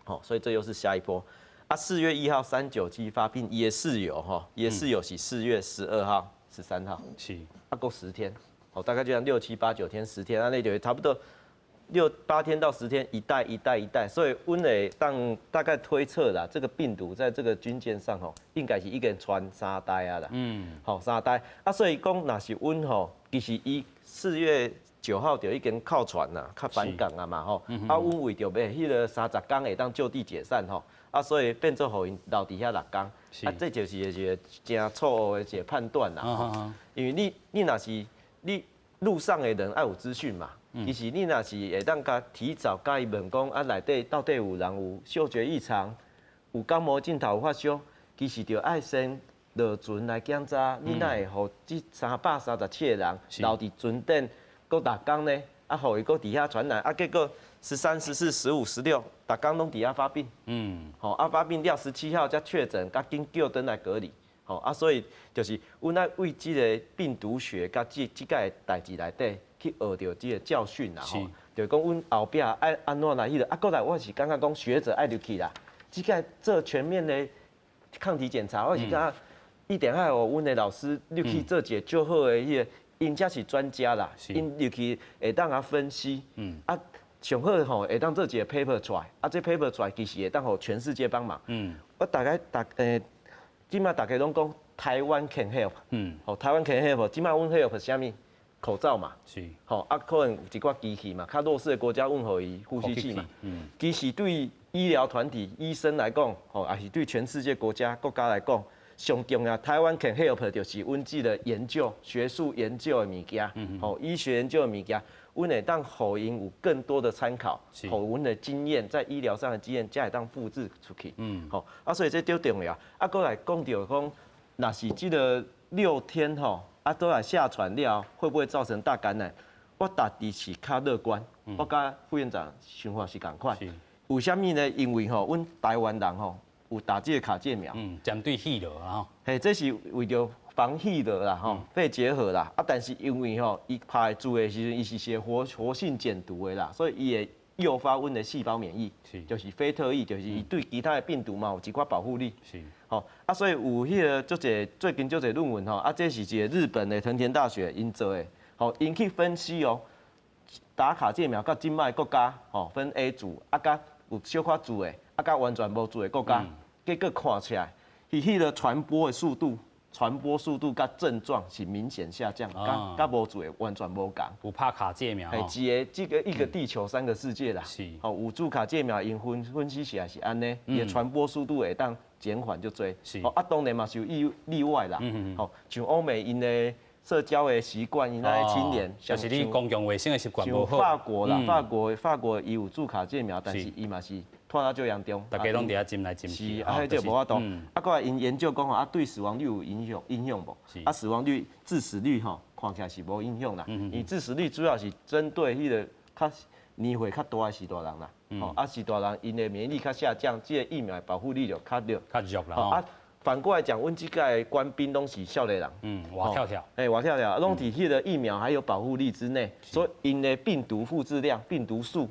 好，所以這又是下一波。啊，四月一號397發病也是有哈，也是有是4月12號、13號，啊，過10天，好，大概就像六七八九天、十天，啊，那就差不多六八天到十天，一代一代一代，所以阮會當大概推測啦，這個病毒在這個軍艦上吼，應該是已經傳三代啊啦，好三代，啊，所以講若是阮吼，其實伊4月9號就已經靠船啦，較返港啊嘛吼，啊，阮為著欲彼个30工會當就地解散吼。啊，所以變做予𪜶留佇遐六工，啊，這就是一个真錯誤的一个判斷啦。因為你若是你路上的人愛有資訊嘛，其實你若是會當共提早共伊問講啊，內底到底有人有嗅覺異常，有肛門鏡頭有發燒，其實就愛先落船來檢查，你哪會予這337個人留佇船頂，閣六工呢？啊，予伊閣佇遐傳染，啊，結果13、14、15、16，逐工攏佇遐發病。吼，啊發病了，17號才確診，較緊叫轉來隔離。吼，啊，所以就是阮愛為這个病毒學佮這擺代誌內底去學著這个教訓啦。吼，就是講阮後壁愛按怎來彼个，啊，閣來我是感覺講學者愛入去啦，這擺做全面的抗體檢查，我是感覺一定愛予阮的老師入去做一个足好的彼个。𪜶才是專家啦，𪜶入去會當共分析，啊，上好吼會當做一个 paper 出來，啊，這 paper 出來其實會當予全世界幫忙。我大概逐這擺大家攏講台灣 can help，吼，台灣 can help，這擺阮 help 啥物？口罩嘛，吼，啊，可能有一寡機器嘛，較弱勢的國家阮予伊呼吸器嘛。其實對醫療團體、醫生來講，吼，也是對全世界國家來講，上重要，台灣 can help 就是阮這个研究、學術研究的物件，吼，醫學研究的物件，阮會當予𪜶有更多的參考，予阮的經驗，在醫療上的經驗，才會當複製出去。吼，啊，所以這足重要。啊，閣來講著講，若是這个六天吼，啊，都來下船了，會不會造成大感染？我家己是較樂觀，我佮副院長想法是仝款。為啥物呢？因為吼，阮台灣人吼有打這个卡介苗。針對肺癆啊吼。嘿，這是為著防肺癆啦，吼，肺結核啦。啊，但是因為吼，伊拍注的時陣，伊是寫活性減毒的啦，所以伊會誘發阮的細胞免疫，就是非特異，就是伊對其他的病毒嘛有一寡保護力。吼，啊，所以有彼个足濟最近足濟論文吼，啊，這是一个日本的藤田大學𪜶做的，吼，𪜶去分析哦，打卡介苗佮這擺國家吼分 A 組，啊佮有小可注的，啊佮完全無注的國家，結果看起來，伊彼个傳播的速度、傳播速度佮症狀是明顯下降，佮佮無注的完全無仝。有拍卡介苗。係一個這個一個地球三個世界啦。吼，有注卡介苗，𪜶分析起來是按呢，伊的傳播速度會當減緩就濟。啊，當然嘛是有例外啦。吼，像歐美𪜶的社交的習慣，𪜶那青年，就是你公共衛生的習慣無好。法國啦，法國伊有注卡介苗，但是伊嘛是拖得足嚴重。大家攏佇遐斟來斟去。是，啊，彼這無法度。啊，閣來𪜶研究講吼，啊，對死亡率有影響無？啊，死亡率、致死率吼，看起來是無影響啦。伊致死率主要是針對彼个較年歲較大的序大人啦。吼，啊，序大人𪜶的免疫力較下降，這个疫苗的保護力就較弱。較弱啦。啊，反過來講，阮這屆官兵攏是少年人，活跳跳，哎，活跳跳，攏佇彼个疫苗還有保護力之內，所以𪜶的病毒複製量、病毒數，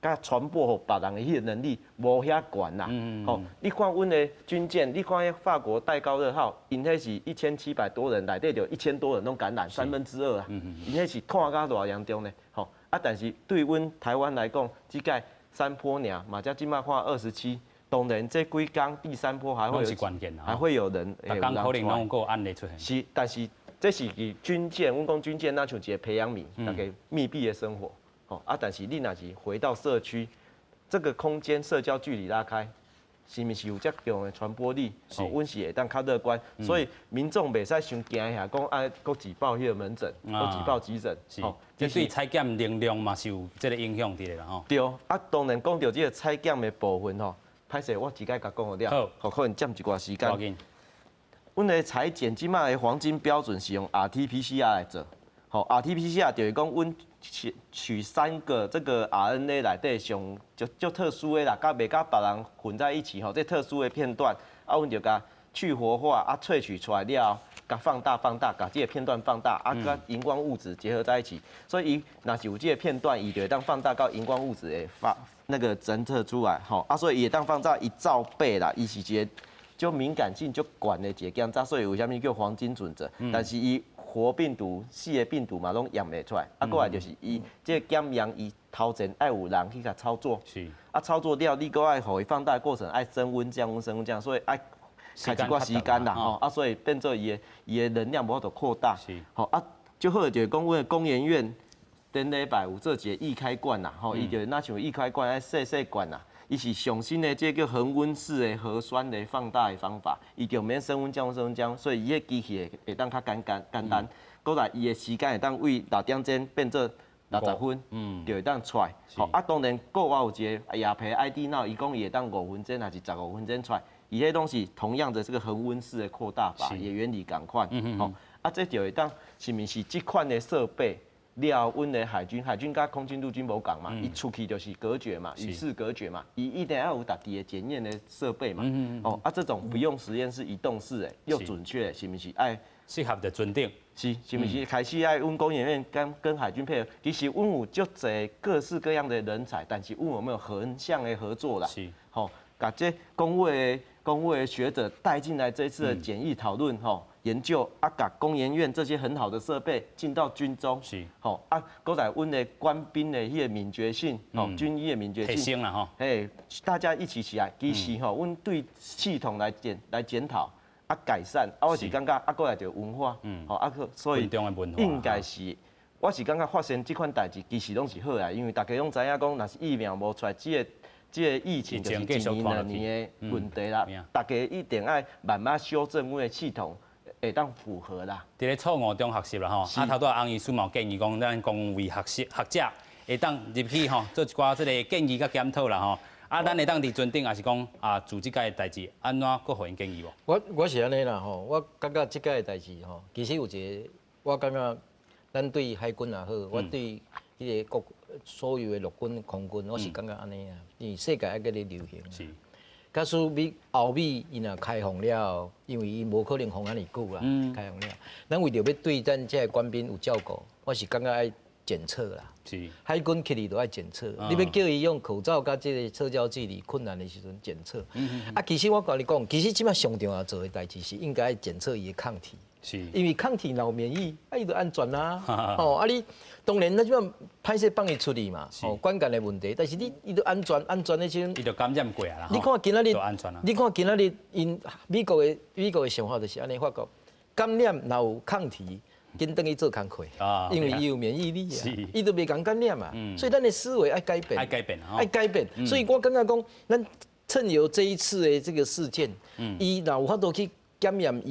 佮傳播予別人的彼個能力無遐懸啦。吼，你看阮的軍艦，你看彼法國戴高樂號，𪜶彼是1700多人，內底就1000多人攏感染，2/3啊。𪜶彼是拖甲偌嚴重呢？吼，啊，但是對阮台灣來講，這屆三波爾，嘛才這擺看27。當然，這幾工第三波還會有，還會有人，逐工可能攏有案例出現。是，但是這是佇軍艦，阮講軍艦若像一個培養皿，大家密閉的生活，吼啊，但是你若是回到社區，這個空間社交距離拉開，是毋是有遮強的傳播力？吼，阮是會當較樂觀，所以民眾袂使傷驚嚇，講愛閣擠爆彼個門診，閣擠爆急診。是，這對採檢能量嘛是有這個影響佇咧啦吼。對，啊，當然講到這個採檢的部分吼。歹勢，我一概共講予了，好，可能佔一寡時間。阮的採檢這擺的黃金標準是用 RT-PCR 來做，吼，RT-PCR 就是講阮取三個這個 RNA 內底上就足特殊的啦，佮袂佮別人混在一起吼，這特殊的片段，啊，阮就共去活化啊，萃取出來了後，共放大放大，共這个片段放大，啊，佮熒光物質結合在一起，所以伊若是有這个片段，伊就會當放大到熒光物質會發那個偵測出來，吼，啊，所以伊會當放大1兆倍啦，伊是一個足敏感性足懸的一个檢查，所以為啥物叫黃金準則？但是伊活病毒、死的病毒嘛，攏驗會出來。啊，過來就是伊這個檢驗，伊頭前愛有人去共操作。啊，操作了，你閣愛予伊放大的過程愛升溫、降溫、升溫降，所以愛開一寡時間啦，吼。啊，所以變做伊的能量無法度擴大。吼啊，最好就是講，阮的工研院頂禮拜有做一個易開罐啦，吼，伊就若像易開罐愛細細罐啦。伊是上新的這個叫恆溫式的核酸的放大的方法，伊就免升溫降溫升溫降，所以伊彼機器會當較簡單。閣來伊的時間會當為6點鐘變做60分，就會當出來。吼啊，當然國外有一個亞培 ID Now，伊講伊會當5分鐘還是15分鐘出來，伊彼攏是同樣的這個恆溫式的擴大法，伊原理仝款。吼啊，這就會當是毋是這款的設備？了，阮的海軍，海軍佮空軍、陸軍無仝嘛，伊出去就是隔絕嘛，與世隔絕嘛，伊一定要有家己的檢驗的設備嘛。哦，啊，這種不用實驗室移動式的又準確，是毋是愛適合佇船頂？是，是毋是開始愛阮工研院跟海軍配合？其實阮有足濟各式各樣的人才，但是阮有沒有橫向的合作啦？吼，共這公衛的學者帶進來這次的檢疫討論，吼。研究啊，共工研院這些很好的設備進到軍中，吼啊，閣來阮的官兵的彼个敏覺性，吼，軍醫的敏覺性，提升啦吼，嘿，大家一起起來，其實吼，阮對系統來檢討啊改善，啊，我是感覺啊，閣來就文化，吼啊，所以應該是，我是感覺發生這款代誌其實攏是好的，因為大家攏知影講，若是疫苗無出來，這個疫情就是一年兩年的問題啦，大家一定愛慢慢修正阮的系統。會當符合啦。佇咧錯誤中學習啦吼，啊頭拄仔翁醫師嘛有建議講，咱公衛學者會當入去吼，做一寡這个建議佮檢討啦吼。啊，咱會當佇船頂，也是講啊，做這屆的代誌，按怎閣予𪜶建議無？我是按呢啦吼，我感覺這屆的代誌吼，其實有一個，我感覺咱對海軍也好，我對彼个國所有的陸軍、空軍，我是感覺按呢啊，因為世界猶閣咧流行。假使美歐美伊若開放了，因為伊無可能封遐爾久啦，開放了，咱為著欲對咱這个官兵有照顧，我是感覺愛檢測啦。海軍去哩都愛檢測，你欲叫伊用口罩佮這个社交距離困難的時陣檢測。啊，其實我共你講，其實這擺上重要做的代誌是應該檢測伊的抗體。因為抗體若有免疫，啊伊就安全啦。哦，啊你當然咱這擺歹勢放伊出去嘛，哦，管間的問題，但是你伊都安全安全的時陣，伊就感染過啊啦。你看今仔日，安全啊。你看今仔日𪜶美國的想法就是按呢，發覺感染若有抗體，緊轉去做工課，因為伊有免疫力啊，伊都袂共感染啊。所以咱的思維愛改變，愛改變，愛改變。所以我感覺講，咱趁由這一次的這個事件，伊若有法度去檢驗，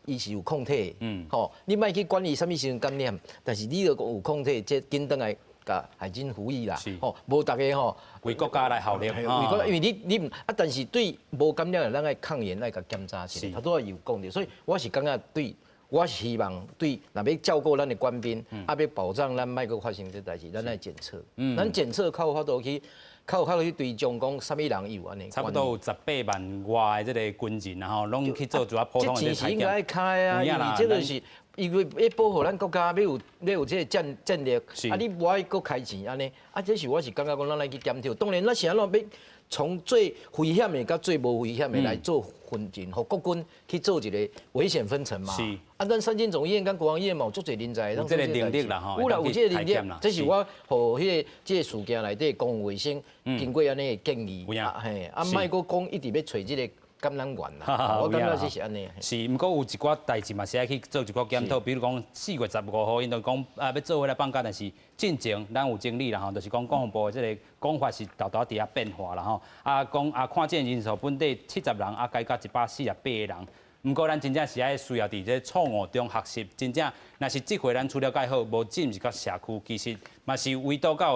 伊是有抗體，吼，你莫去管伊啥物時陣感染，但是你著講有抗體，這緊轉來共海軍服役啦，吼，無逐家吼為國家來效力，為國，因為你你啊，但是對無感染的，咱愛抗原愛共檢查起來，他都要有講著，所以我是感覺對。我是希望對，若欲照顧咱的官兵，啊，欲保障咱莫閣發生這代誌，咱愛檢測。咱檢測較有法度去，較有法度去追蹤講啥物人有按呢。差不多有18萬外的這個軍人，然後攏去做一寡普通的體檢。這錢是應該開啊，因為這個是因為欲保護咱國家，欲有欲有這個戰力，啊，你無愛閣開錢按呢？啊，這是我是感覺講，咱來去檢討。當然，咱是按怎欲從最危險的佮最無危險的來做分層，予國軍去做一個危險分層嘛。啊，咱三軍總醫院佮國防醫院嘛有足濟人才，有這個能力啦吼。有啦，有這個能力。這是我予彼個這個事件內底公共衛生經過按呢的建議。啊嘿，啊，莫閣講一直欲揣這個感染源啦。我感覺這是按呢。是，毋過有一寡代誌嘛是愛去做一寡檢討，比如講4月15號，𪜶就講啊欲做伙來放假，但是進前咱有整理啦吼，就是講國防部的這個講法是沓沓佇遐變化啦吼。啊講啊看診人數本地70人，啊加到148個人。毋過咱真正是愛需要佇這錯誤中學習，真正若是這回咱處理較好，無進入到社區，其實嘛是圍堵到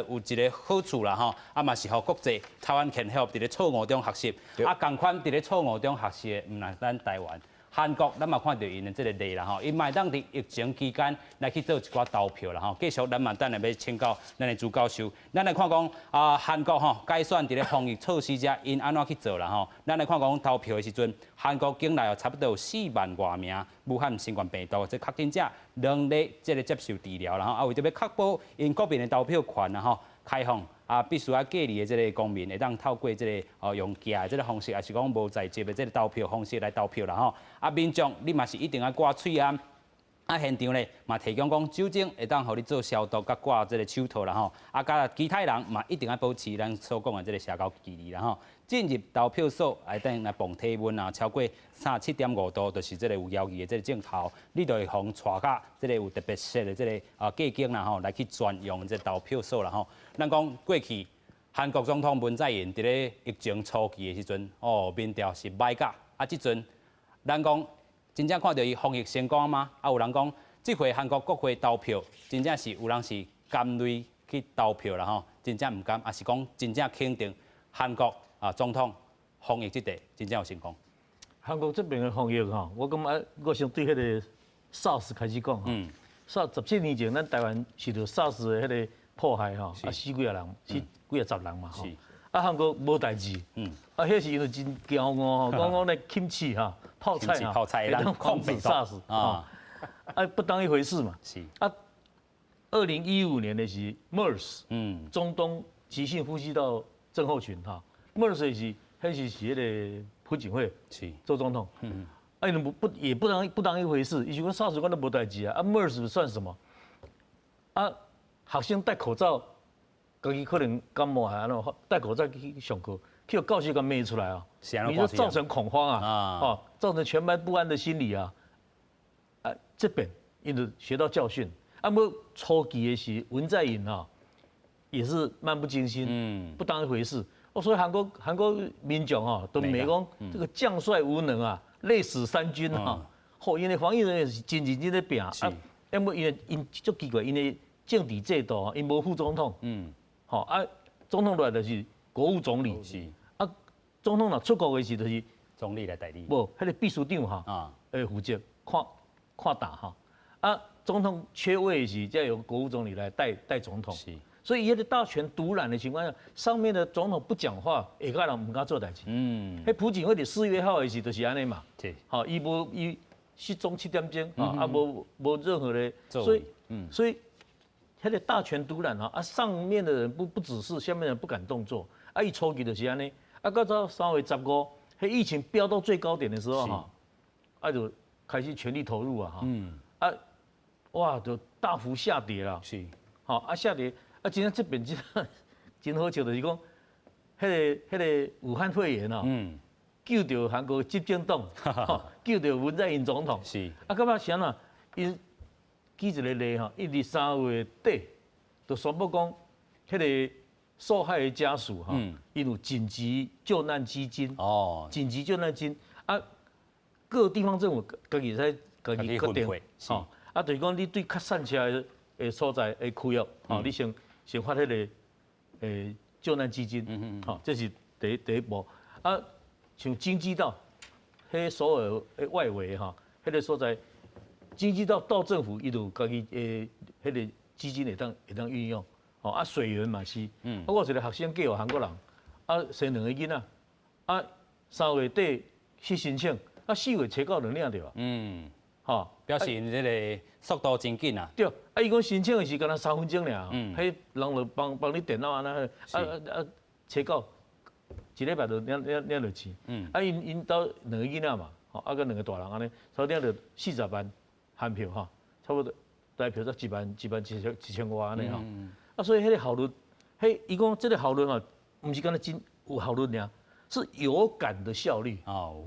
有一個好處啦吼，啊嘛是予國際台灣 can help 佇咧錯誤中學習，啊仝款佇咧錯誤中學習的，毋但咱台灣。韓國咱嘛看著𪜶的這個例啦吼，𪜶嘛會當佇疫情期間來去做一寡投票啦吼。繼續咱嘛等下欲請教咱的朱教授，咱來看講啊韓國吼改選佇咧防疫措施遮，𪜶按怎去做啦吼？咱來看講投票的時陣，韓國境內有差不多有4萬外名武漢新冠病毒這確診者，攏咧這個接受治療啦吼，啊為著欲確保𪜶國民的投票權啦吼，開放。啊，必須愛隔離的這個公民會當透過這個哦用寄的這個方式，抑是講無在籍的這個投票方式來投票啦吼。啊，民眾你嘛是一定愛掛喙罨。啊，現場咧嘛提供講酒精會當予你做消毒，佮掛這個手套啦吼。啊，佮其他人嘛一定愛保持咱所講的這個社交距離啦吼。進入投票所愛當來磅體溫啊，超過37.5度，就是這個有猶豫的這個症頭，你就會予𪜶帶到這個有特別設的這個啊隔間啦吼，來去專用這個投票所啦吼。咱講過去韓國總統文在寅佇咧疫情初期的時陣，哦，民調是䆀甲，啊，這陣咱講真正看著伊防疫成功嗎？啊，有人講這回韓國國會投票，真正是有人是含淚去投票啦吼，真正毋甘，抑是講真正肯定韓國啊總統防疫這塊真正有成功。韓國這邊的防疫吼，我感覺我先對彼個 SARS 開始講吼。SARS 17年前，咱台灣受著 SARS 的彼個迫害吼，啊死幾仔人，死幾仔十人嘛吼。啊，韓國無代誌。啊，彼是因為真驕傲吼，講講咧 kimchi 哈，泡菜哈，泡菜會當防止 SARS 啊，啊不當一回事嘛。啊，2015年的是 MERS，中東急性呼吸道症候群哈，MERS 是彼時是彼個朴槿惠做總統。啊，𪜶不也不當一回事，伊就講 SARS 阮都無代誌啊，啊 MERS 算什麼？啊，學生戴口罩，家己可能感冒還按怎，戴口罩去上課，去予教授共罵出來啊，你就造成恐慌啊，哦，造成全班不安的心理啊。啊，這邊𪜶就學到教訓。啊，毋過初期的時文在寅啊，也是漫不經心，不當一回事。哦，所以韓國民眾啊，都罵講這個將帥無能啊，累死三軍啊。吼，𪜶的防疫人員是真認真咧拚啊。啊，毋過因為𪜶足奇怪，𪜶的政治制度，𪜶無副總統。吼啊，總統落來就是國務總理。啊，總統若出國的時就是總理來代理。無，彼個秘書長哈，會負責看看檔哈。啊，總統缺位的時，才由國務總理來代總統。所以伊彼個大權獨攬的情況下，上面的總統不講話，下跤人毋敢做代誌。彼朴槿惠佇4月1號的時就是按呢嘛。吼，伊無伊失蹤7點鐘，啊，無任何的，所以彼個大權獨攬啊，上面的人不指示，下面的人不敢動作。啊，伊初期就是按呢，啊，到3月15，彼疫情飆到最高點的時候哈，啊就開始全力投入啊，啊，哇，就大幅下跌啦。吼啊下跌，啊真正這邊真真好笑，就是講，彼個武漢肺炎哦，救著韓國執政黨，救著文在寅總統。啊，感覺是按怎？伊舉一個例吼，伊佇3月底就宣布講，彼個受害的家屬吼，伊有緊急救難基金。緊急救難金啊，各地方政府家己使家己決定。吼，啊，就是講你對較散赤的所在的區域，吼，你先發彼個救難基金，吼，這是第一步。啊，像京畿道，彼首爾的外圍吼，彼個所在，京畿道道政府伊就有家己的彼個基金會當運用。吼，啊，水源嘛是。啊，我有一個學生嫁予韓國人，啊，生兩個囡仔，啊，3月底去申請，啊，4月初九就領著啊。吼，表示𪜶這個速度真緊啊。對，啊，伊講申請的時敢若3分鐘爾，彼人就幫幫你電腦按呢，啊啊啊，初九一禮拜就領著錢。啊，𪜶兜兩個囡仔嘛，吼，啊，閣兩個大人按呢，差不多領著40萬韓票吼，差不多台票才一萬一千外按呢吼。啊，所以彼個效率，彼伊講這個效率嘛，毋是干焦真有效率爾，是有感的效率，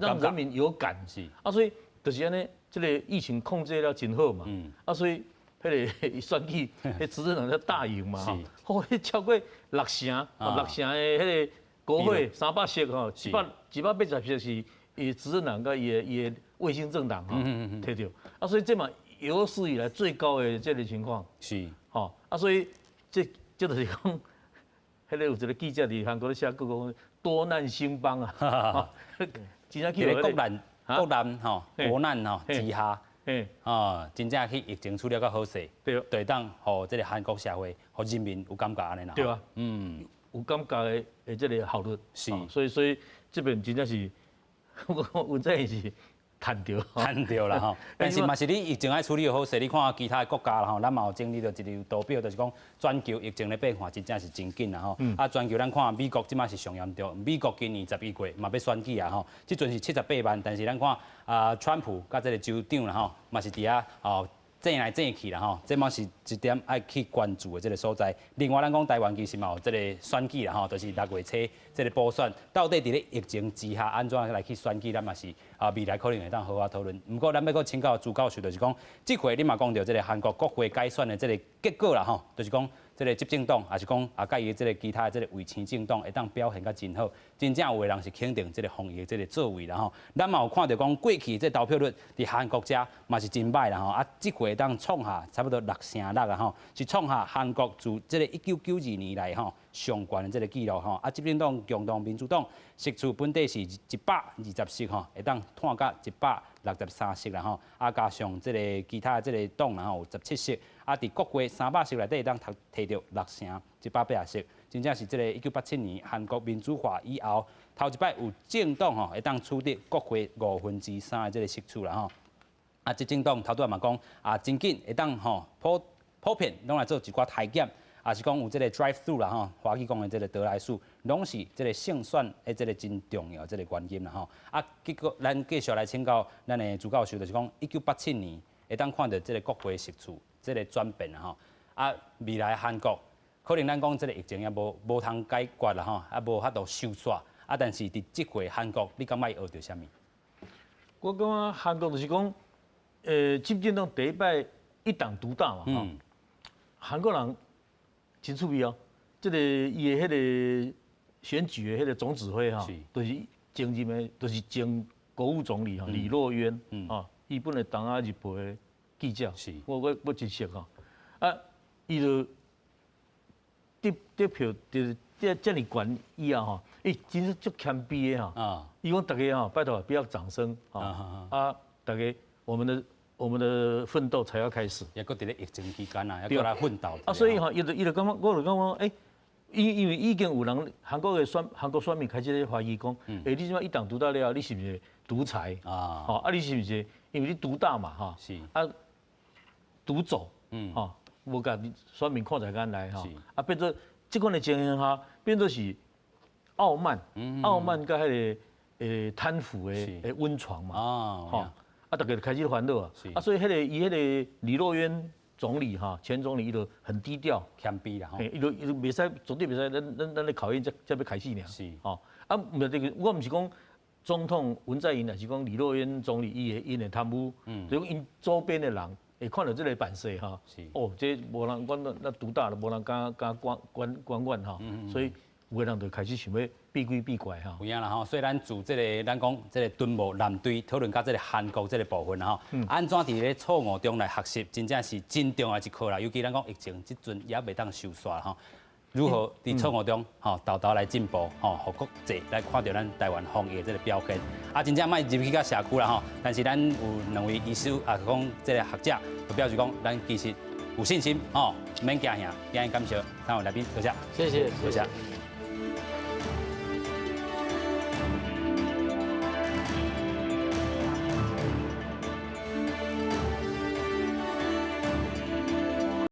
讓人民有感。啊，所以就是按呢。這個疫情控制了真好嘛，啊，所以彼個選舉，彼執政黨才大贏嘛，吼，彼超過六成，六成的彼個國會300席吼，180席是伊執政黨佮伊的衛星政黨吼摕著，啊，所以這嘛有史以來最高的這個情況，吼，啊，所以這就是講，彼個有一個記者佇韓國咧寫閣講多難興邦啊，真正去國難。國難吼，國難吼之下，哦，真正去疫情處理較好勢，對當予這個韓國社會，予人民有感覺按呢啦。對啊，有感覺的這個效率。所以這邊真正是，我文在寅是趁著，趁著啦吼。但是嘛是你疫情愛處理好勢，你看其他的國家啦吼，咱嘛有整理著一個圖表，就是講全球疫情的變化真正是真緊啦吼。啊，全球咱看美國這馬是上嚴重，美國今年11月嘛欲選舉啊吼，這陣是78萬，但是咱看啊，川普佮這個州長啦吼，嘛是佇遐哦爭來爭去啦吼，這嘛是一點愛去關注的這個所在。另外，咱講台灣其實嘛有這個選舉啦吼，就是6月初這個補選，到底佇咧疫情之下按怎來去選舉，咱嘛是啊未來可能會當好好討論。毋過，咱欲閣請教朱教授，就是講，這回你嘛講著這個韓國國會改選的這個結果啦吼，就是講這個執政黨，抑是講啊，佮伊這個其他的這個衛星政黨會當表現較真好，真正有的人是肯定這個防疫的這個作為啦吼。咱嘛有看著講過去這投票率佇韓國遮嘛是真歹啦吼，啊，這回會當創下差不多6成6啊吼，是創下韓國自這個1992年來吼上懸的這個紀錄吼。啊，執政黨共同民主黨席次本底是120席吼，會當湠到163席啦吼。啊，加上這個其他的這個黨啦吼，有17席，啊，佇國會300席內底會當摕著六成180席，真正是這個1987年韓國民主化以後頭一擺有政黨吼會當取得國會3/5的這個席次啦吼。啊，執政黨頭拄仔嘛講啊，真緊會當吼普遍攏來做一寡篩檢，抑是講有這個 drive through 啦吼，華語講的這個得來速，攏是這個勝選的這個真重要的這個原因啦吼。啊，結果咱繼續來請教咱的朱教授，就是講1987年會當看著這個國會席次這個轉變啦吼。啊，未來韓國可能咱講這個疫情也無通解決啦吼，啊無法度收煞。啊，但是佇這回韓國，你感覺伊學著啥物？我感覺韓國就是講，執政黨第一擺一黨獨大嘛，吼。韓國人真趣味哦，這個伊的彼個選舉的彼個總指揮哈，就是前任的，就是前國務總理哈李洛淵，啊，伊本來東亞日報的記者，我真熟吼，啊，伊就得票就是這爾懸以後吼，伊真是足謙卑的吼，伊講逐家吼，拜託不要掌聲，啊，逐家我們的奮鬥才要開始。也閣佇咧疫情期間啊，也閣來奮鬥。啊，所以吼，伊就感覺，我就感覺，欸，因為已經有人韓國選民開始咧懷疑講，欸，你這擺一黨獨大了，你是毋是獨裁？啊，吼，啊，你是毋是因為你獨大嘛，吼，啊，獨走，吼，無共選民看在眼內，吼，啊，變做這款的情形下，變做是傲慢，傲慢佮彼個貪腐的溫床嘛，吼，啊，大家就開始煩惱啊，啊，所以彼个伊彼个李洛淵總理哈，前總理伊就很低調，謙卑啦吼，伊就袂使，絕對袂使，咱咧考驗才欲開始爾，吼，啊，毋是這個，我毋是講總統文在寅，抑是講李洛淵總理伊會𪜶會貪污，就講𪜶周邊的人會看著這个辦勢吼，哦，這無人管咱獨大了，無人敢敢管管管阮吼，所以有的人就開始想欲避鬼避怪吼。有影啦吼，所以咱自這个咱講這个敦睦艦隊討論到這个韓國這个部分吼，按怎佇咧錯誤中來學習，真正是真重要一課啦。尤其咱講疫情這陣猶袂當收煞吼，如何佇錯誤中吼沓沓來進步吼，予國際來看著咱台灣防疫的這个表現。啊，真正莫入去到社區啦吼，但是咱有兩位醫師啊，講這个學者就表示講，咱其實有信心吼，毋免驚嚇。今日感謝三位來賓，多謝。謝謝，多謝。